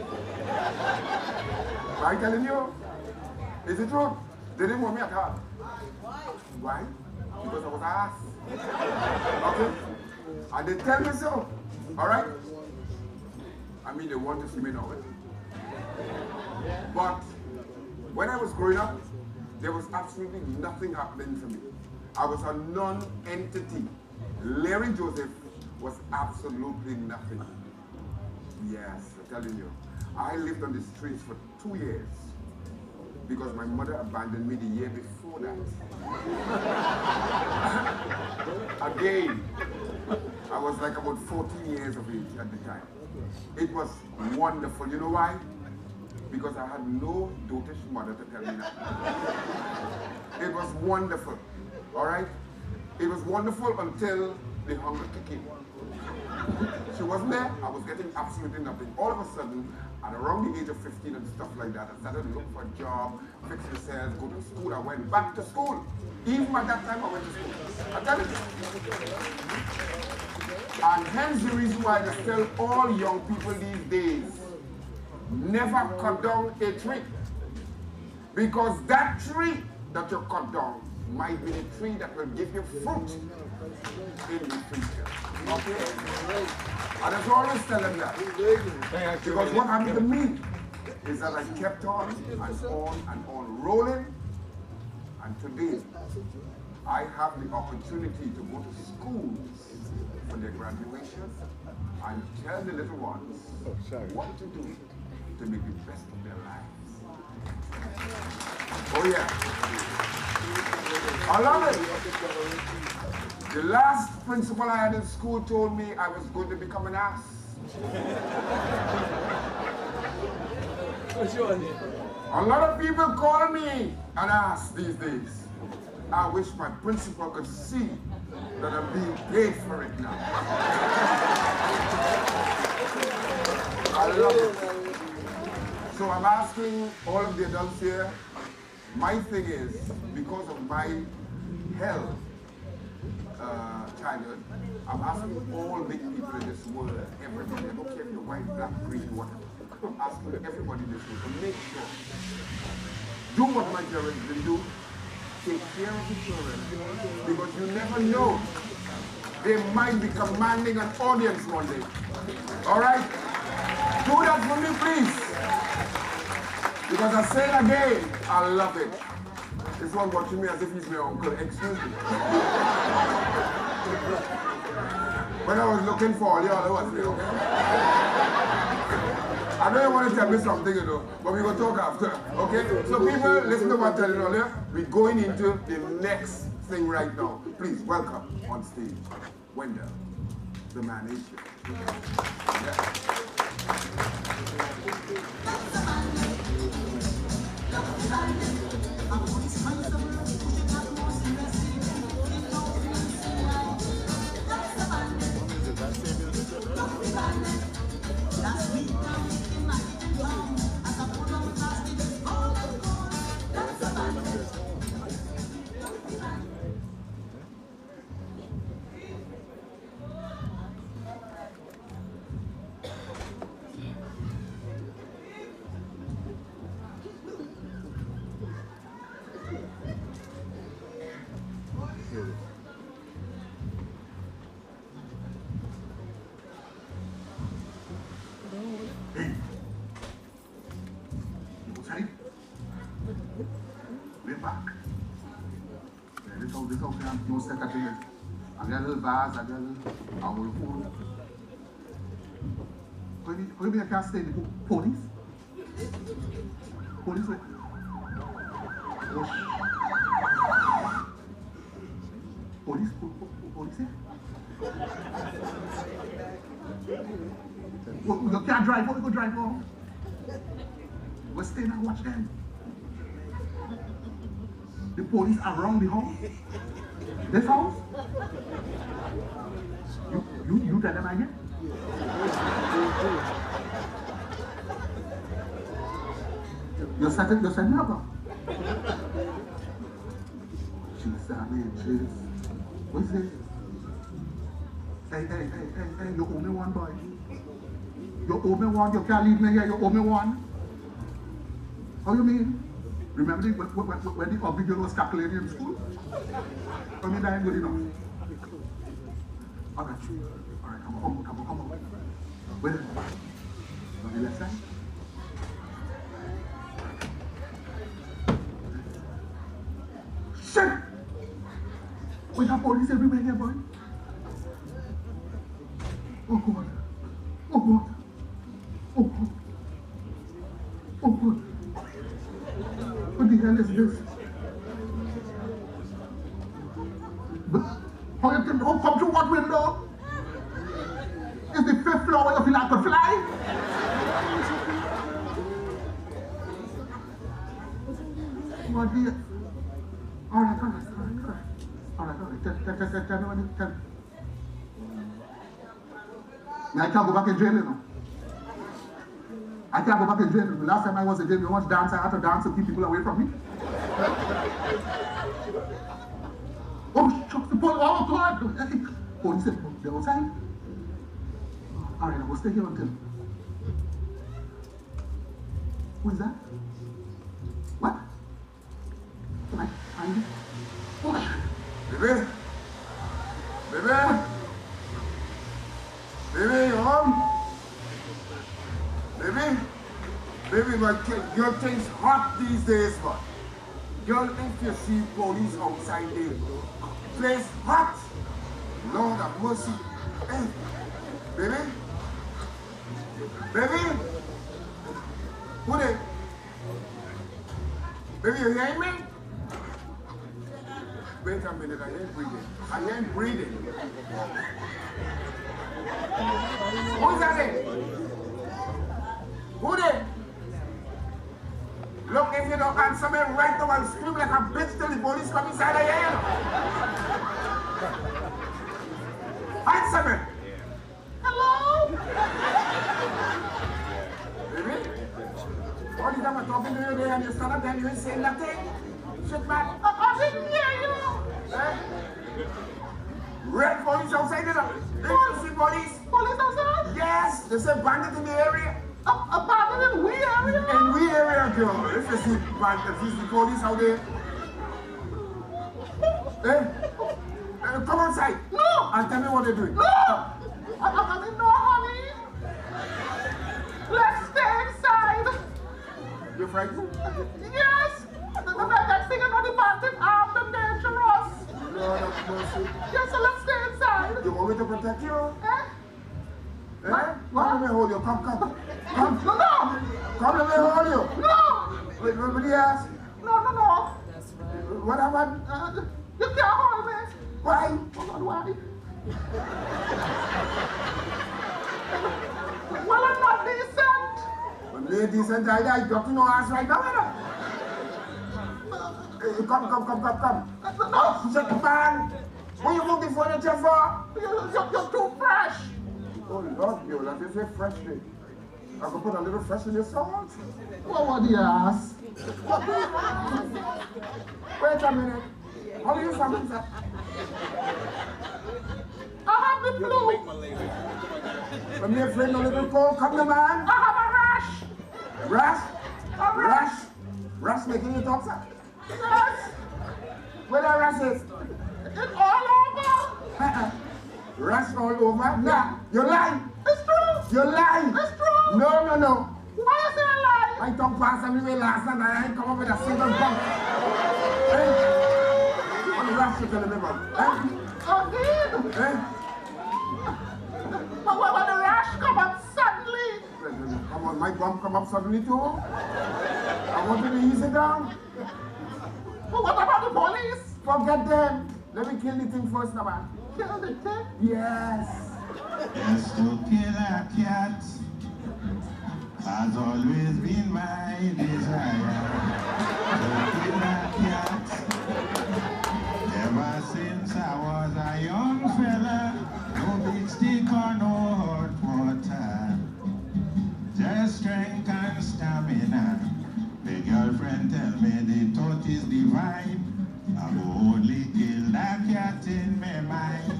Am I telling you? Is it true? They didn't want me at all. Why? Because I was ass. Okay? And they tell me so. All right? I mean, they want to see me now. Eh? But when I was growing up, there was absolutely nothing happening to me. I was a non-entity. Larry Joseph was absolutely nothing. Yes, I'm telling you. I lived on the streets for two years because my mother abandoned me the year before that. Again, I was like about fourteen years of age at the time. It was wonderful. You know why? Because I had no dotish mother to tell me nothing. It was wonderful. All right? It was wonderful until the hunger kicked in. She wasn't there. I was getting absolutely nothing. All of a sudden, at around the age of fifteen and stuff like that, I started to look for a job, fix myself, go to school. I went back to school. Even at that time, I went to school. I tell you. And hence the reason why I tell all young people these days, never cut down a tree. Because that tree that you cut down might be the tree that will give you fruit in the future. Okay? I just always tell them that. Because what happened to me is that I kept on and on and on rolling. And today, I have the opportunity to go to schools for their graduation and tell the little ones what to do to make the best of their lives. Oh yeah. I love it. The last principal I had in school told me I was going to become an ass. A lot of people call me an ass these days. I wish my principal could see that I'm being paid for it now. I love it. So I'm asking all of the adults here, my thing is, because of my hell, uh, childhood, I'm asking all big people in this world, everybody, I don't care if you're white, black, green, whatever, I'm asking everybody in this world to make sure, do what my parents didn't do, take care of the children, because you never know. They might be commanding an audience one day. All right? Do that for me, please. Because I say it again, I love it. This one watching me as if he's my uncle. Excuse me. When I was looking for you, I was there. I know you want to tell me something, you know, but we will talk after. Okay? So people, listen to what I'm telling you earlier. We're going into the next thing right now. Please welcome on stage Wendell, the man is here. Yeah. Yo, sa ka tele. Avè a vaz, avè a, a old phone. Kò i, kò i, mi ka stay di po-, police? Police, wè. Oh. Police, po-, po-, po-, police, eh? Well, you can't drive, how you go drive home? We're staying and watch them. The police around the house. This house? You, you, you tell them again? You set it, you set me up. Jeez, I mean, jeez. What's this? Hey, hey, hey, hey, hey, you owe me one, boy. You owe me one, you can't leave me here, you owe me one. How you mean? Remember the, when, when, when, when the ugly girl was cackling in school? I mean, that ain't good enough. Alright. Alright, come on, come on, come on, come on. Wait a minute. On the left side. Shit! We got police everywhere here, boy. Oh God. Oh God. Oh God. Oh God. What the hell is this? How you can, oh, come through what window? It's the fifth floor where you feel like a fly. What the? Alright, alright, alright, alright. Alright, alright. Tell, tell, tell, tell, tell me when you tell. Now I can't go back in jail, you know. I can't go back in jail. The last time I was in jail, you know how much dance I had to dance to keep people away from me? Oh, shucks, the police, oh, God. Police said, "They're outside." All right, I will stay here until. Who is that? What? Bebe? Bebe? Bebe, you home? Bebe? Bebe, my ki-, girl things hot these days, man. Girl, if you see police outside the place hot. Lord have mercy. Hey, bebe? Bebe? Who dey? Bebe, you hear me? Wait a minute, I ain't breathing. I ain't breathing. Who's that there? Who dey? Look, if you don't answer me right now, I'll scream like a bitch till the police come inside of here. Answer me. Hello? Bebe? All the time I'm talking to you there and you stand up there and you ain't saying nothing. Shit, man. I, I didn't hear you. Eh? Red police outside, you know. Did you see police? Police outside? Yes, they say bandit in the area. A, a bandit in we area? In we area, girl. If you see bandit, if you see police out there, eh? Eh, come outside. No. And tell me what they're doing. No. I, I, I mean, no, honey. Let's stay inside. You frightened? Yes. The, the, the next thing you know, the bandit armed and dangerous. Lord have mercy. Yes, so let's stay inside. You want me to protect you? Eh? Eh? What? Come, let me hold you. Come, come. Come. No, no. Come, let me hold you. No. Wait, wait, wait, yes. No, no, no. What happened? Uh, you can't hold me. Why? Oh God, why? Well, I'm not decent. Well, me decent, I, I got to know ass right now, you know. Eh, come, come, come, come, come. No. Shut the man. What you moving the furniture for? You, you, you're too fresh. Oh, Lord, you, that is a fresh thing. I could put a little fresh in your sauce. What, what the ass? Wait a minute. How do you summon that? I have the flu. Let me afraid a little cold. Come, the man. I have a rash. Rash? A rash. Rash? Rash making you talk, sir? Yes. Where the rash is? It's all over. Rash all over? Nah, you lie. It's true. You lie. It's true. No, no, no. Why you say I lie? I talk past everywhere last night and I ain't come up with a single bump. Eh? Rash you telling me about? Eh? Again? Eh? But why would the rash come up suddenly? Well, well, well, come on, my bum come up suddenly too. I want you to ease it down. But what about the police? Forget them. Let me kill the thing first, now, man. Kill the thing? Yes. Just to kill a cat has always been my desire. To kill a cat. Ever since I was a young fella, no big stick or no hot water. Just strength and stamina. The girlfriend tell me the thought is divine. I go only kill that cat in my mind.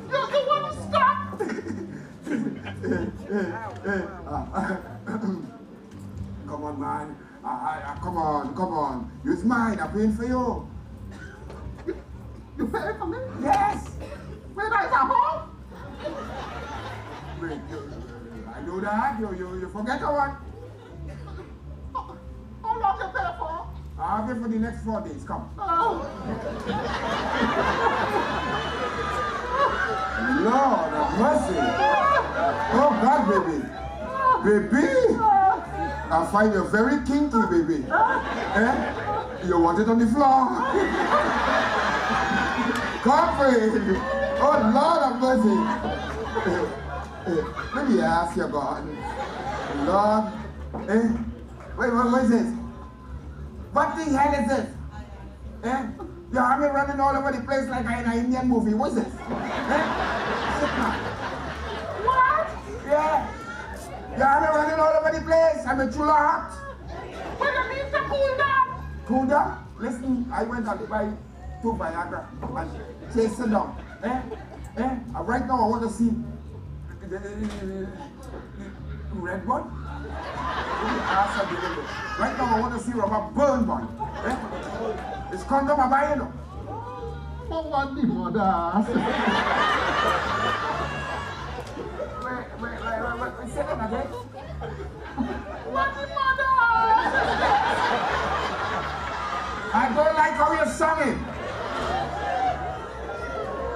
You, you wanna stop? Eh, eh, eh, ah, come on, man. Ah, ah, ah, come on, come on. Use mine. I'm paying for you. You, you pay for me? Yes. When I come home? Wait, you, I know that. You, you, you forget the one. How long you pay for? I'll pay for the next four days. Come. Oh. Lord have mercy. Oh God, baby. Baby. I find you very kinky, baby. Eh? You want it on the floor? Come, baby. Oh Lord have mercy. Eh, eh, let me ask you, God. Lord. Eh? Wait, what, what is this? What the hell is this? Eh? You have me running all over the place like I in an Indian movie. What's this? Eh? Sit down. What? Yeah. You have me running all over the place. I'm a chula hot. What do you mean to cool down? Cool down? Listen, I went out to buy two Viagra and chase it down. Eh? Eh? And right now I want to see the, the, the, the, the red one. Right now I want to see rubber burn one. Eh? It's condom I buy, you know. Oh, what the mother? Wait, wait, wait, wait, wait. Say that again. What the mother? I don't like how you're singing.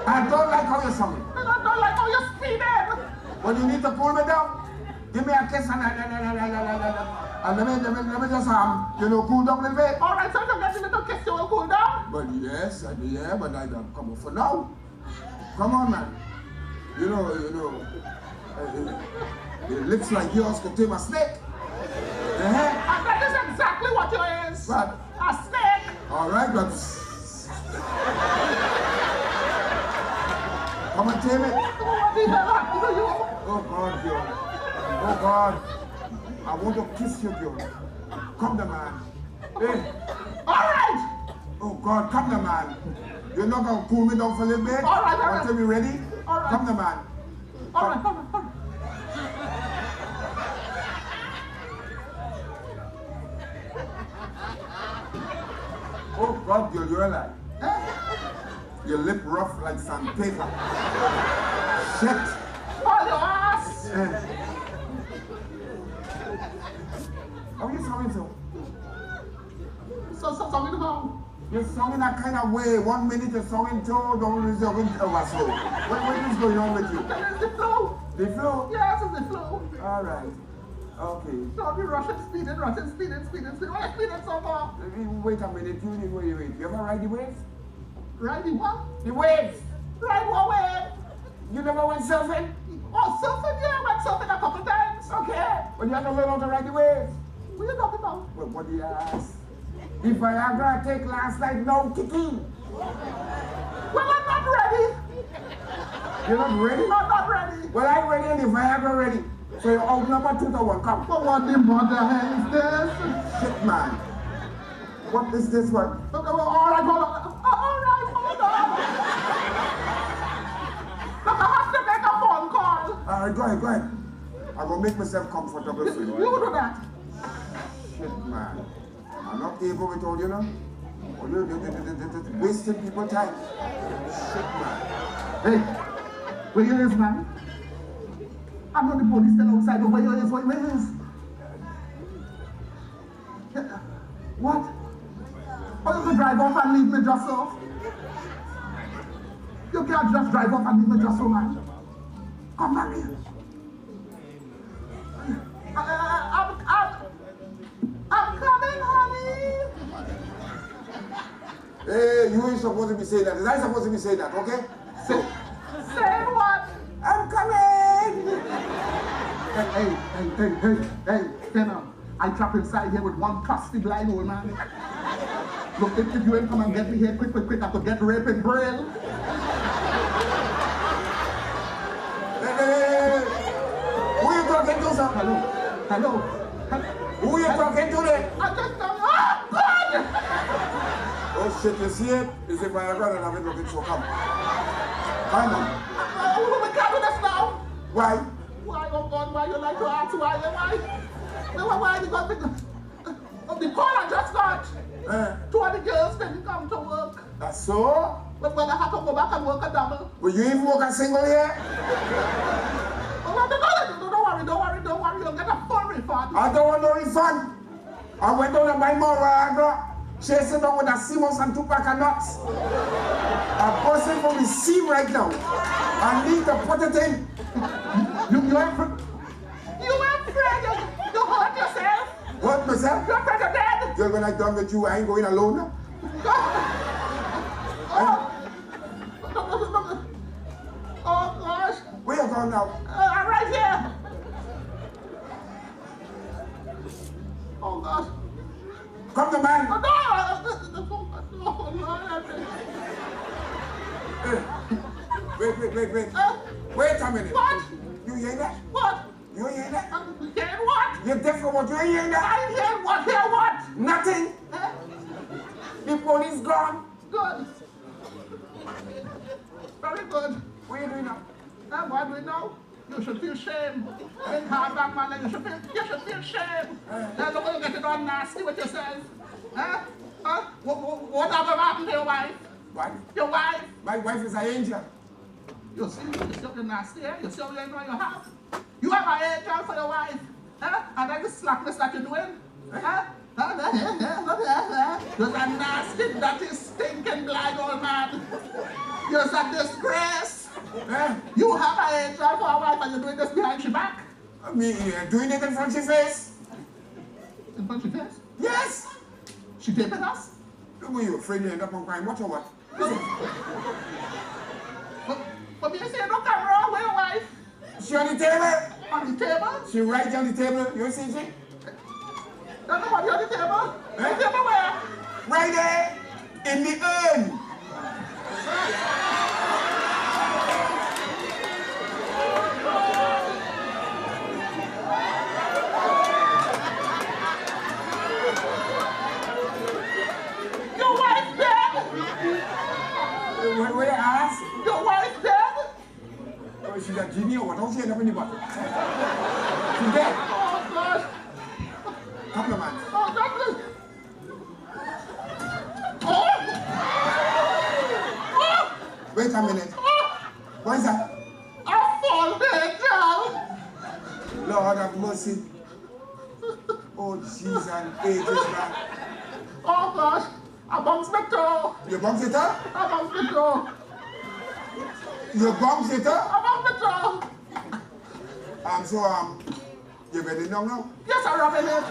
I don't like how you're singing. I don't like how you're speeding. Well, you need to cool me down. Give me a kiss and, and, and, and let me, let me, let me just, um, you know, cool down a little bit. All right, so if you get a little kiss, you will cool down? But yes, and yeah, but I don't come for now. Come on, man. You know, you know, uh, uh, your lips like yours could tame a snake. Uh-huh. And that is exactly what you is. What? A snake. All right, but come and tame it. What the hell happened to you? Oh God, girl. Oh God. I want to kiss you, girl. Come the man. Hey. All right. Oh God, come the man. You're not gonna cool me down for a little bit? All right, all right. Until we ready? All right. Come the man. All right, all right, all right. Oh God, girl, you're alive. Your lip rough like sandpaper. Shit. Oh, your ass. Eh. How you sounding so? So, so, so, you know. You're sounding that kind of way. One minute you're sounding too, don't you sounding over so. What, what is going on with you? It's the flu. The flu? Yes, it's the flu. All right. Okay. So we rushing, speeding, rushing, speeding, speeding, speeding. Why speeding so far? Wait a minute, you, you, wait, wait. You ever ride the waves? Ride the what? The waves. Ride what wave? You never went surfing? Oh, surfing, yeah, I went surfing a couple times. Okay. Well, you have to learn how to ride the waves. What you talking about? Well, what do you ask? The Viagra I take last night, no kicking. Well, I'm not ready. You're not ready? I'm not ready. Well, I ready and the Viagra ready. So you're out number two to one, come. But what the mother hell is this? Shit, man. What is this one? Okay, well, all right, hold on. All right, hold on. Look, I have to make a phone call. All right, go ahead, go ahead. I will make myself comfortable for you. You do that. Shit, man. I'm not able with all, you know. All you, you, you, you, you, you wasting people time. Shit, man. Hey, where you is, man? I know the police still outside, but where you is, where, where you is? What? Or you could drive off and leave me just so. You can't just drive off and leave me just so, man. Come back here. Uh, I'm, I'm, I'm coming, honey. Hey, you ain't supposed to be saying that. Is I supposed to be saying that, okay? Say, say what? I'm coming! Hey, hey, hey, hey, hey, hey, stand up. I trap inside here with one crusty blind old man. Look, if, if you ain't come and get me here quick, quick, quick, I could get raped in Braille. Hey, hey, hey, hey, hey. Who you talking to, sir? Hello. Hello. Who you talking to there? I just, oh, God! Oh, shit, you see it? It's a Viagra that I've been looking for. Come. Come on. Uh, uh, we can't do this now. Why? Why, oh God, why you like to ask why, why? Why, why, why? Because, because, uh, the call I just got. Eh. Two of the girls didn't come to work. That's so? But when I have to go back and work a double. Will you even work a single here? Oh, no, no, no, no, don't worry, don't worry, don't worry. You'll get a full refund. I don't want no refund. I went down and buy more Viagra, chase it down with a Simox and two pack of nuts. I'm busting from the sea right now. I need to put it in. You, you have, you have afraid you, you hurt yourself? Hurt myself? You're afraid of death? Girl, when I done with you, I ain't going alone. Oh. Oh, gosh. Where you going now? Uh, right here. Oh, God. Come to mind. No, no, no, no, no, no. Eh, wait, wait, wait, wait. Uh, wait a minute. What? You hear that? What? You hear that? Uh, you hear what? You deaf for what? You hear that? I hear what? Hear what? Nothing. Eh? The police gone. Good. Very good. What you doing now? Eh, what do you know? You should feel shame. Big hard black man, you should feel, you should feel shame. Eh. Now look how you get it all nasty with yourself. Huh? Huh? What, what, what have ever happened to your wife? What? Your wife? My wife is an angel. You see, you see how you nasty, eh? You see how you know you have? You have an angel for your wife, eh? And that is slackness that you're doing, eh? You're a nasty, dirty, stinking, blind old man. You're a disgrace. Eh? You have an angel for a wife and you're doing this behind your back. Me, uh, doing it in front of your face. In front of your face? Yes. She taping us? Look at you, afraid you end up on crime. Watch out, what? But, but you say no camera, where your wife? She on the table. On the table? She right on the table. You see she? Don't know what on the table. Eh? The table where? Right there. In the urn. Your wife dead? What, what you ask? Your wife dead? Oh, she got genie or what? How she end up in the bottle? She dead. Oh, God. Come on, man. Oh, God, please. Oh! Oh! Wait a minute. Oh! What is that? A fallen angel. Lord have mercy. Oh, Jesus and ages, man. Oh, gosh. A bounce beto. You bounce it up? A bounce beto. You bounce it up? A bounce beto. I'm so, um, you bending down now? Yes, I rubbing it.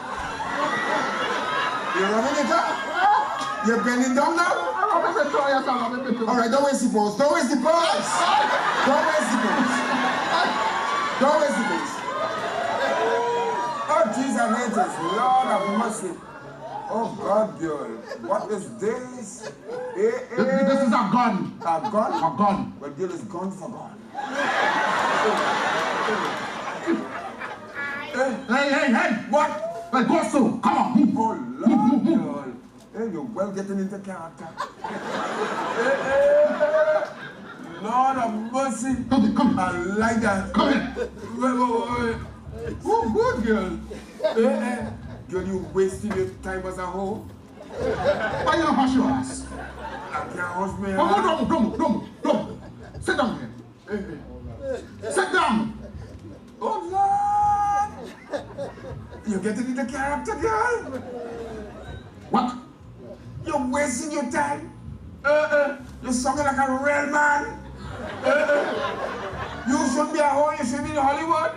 You rubbing it up? Huh? You bending down now? I rubbing it, yes, I rubbing it. All right, don't waste the pose. Don't waste the pose. Don't waste the pose. Don't waste the pose. Oh, Jesus, Jesus. Lord have mercy. Oh, God, girl. What is this? Eh, eh. This, this is a gun. A gun? A gun. Well, girl is gone for gone. Eh? Hey, hey, hey! What? Hey, go slow. Come on, move. Oh, Lord, move, move, move. Lord. Hey, you're well getting into character. Eh, eh. Lord have mercy. Come here, come here. I like that. Come here. Wait, wait, wait, wait. Oh, good girl. Eh, eh. Girl, you wasting your time as a hoe. Why you don't hush your ass? I can't hush my ass. Oh, don't, don't, don't, don't. Sit down here. Sit down. Oh, Lord. You get into character, girl. What? You wasting your time. Uh, uh, you sound like a real man. Uh, uh. You should be at home, you should be in Hollywood.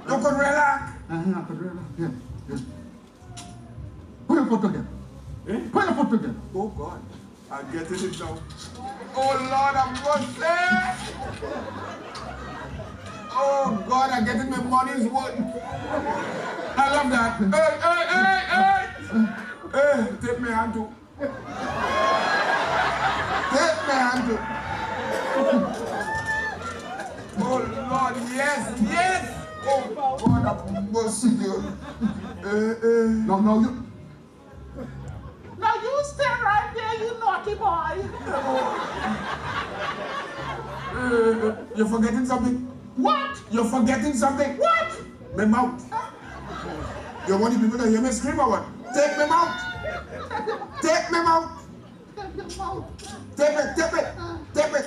You could relax. Uh-huh, I could relax. Yeah, yeah. Put your foot together. Eh? Put your foot together. Oh God. I get it now. Oh Lord, have mercy. Oh God, I get it my money's worth. I love that. Hey, hey, hey, hey. Hey, take my hand too. Take my hand too. Oh Lord, yes, yes. Oh God, have mercy, dear. Eh, eh. No, no, you. Now you stay right there, you naughty boy. Uh, you're forgetting something. What? You're forgetting something. What? My mouth. You want the people to hear me scream or what? Take my mouth. Take my mouth. Take it, take it, take it.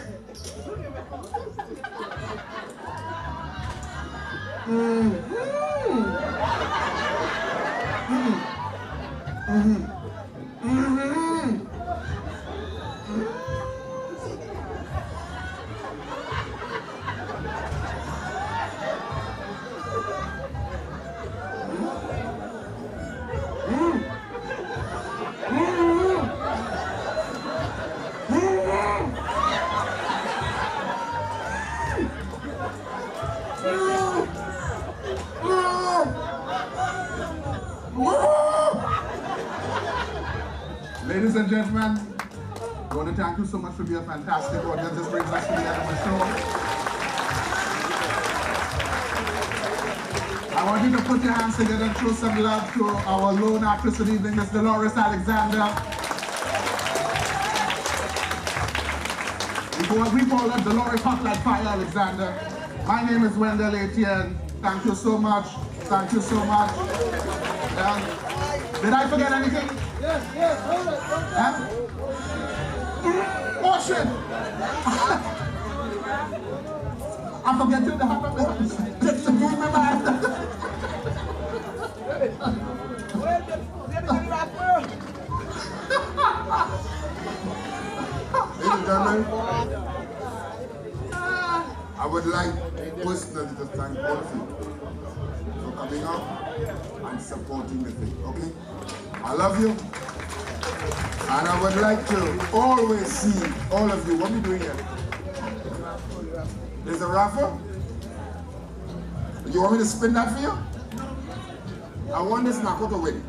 Mm. Mm. Mm. Mm. Ladies and gentlemen, I want to thank you so much for being a fantastic audience. This brings us to the end of the show. I want you to put your hands together and show some love to our lone actress of the evening, Miss Dolores Alexander. Before we call her Dolores Hot Like Fire Alexander, my name is Wendell Etienne. Thank you so much. Thank you so much. Um, did I forget anything? Yes, yes, hold it, hold it. Huh? Oh shit! I forget you the half of the just to do my mind. Ladies and gentlemen, I would like personally to thank all of you for coming out and supporting the thing, okay? I love you. And I would like to always see all of you. What are we doing here? There's a raffle? You want me to spin that for you? I want this Makoto win.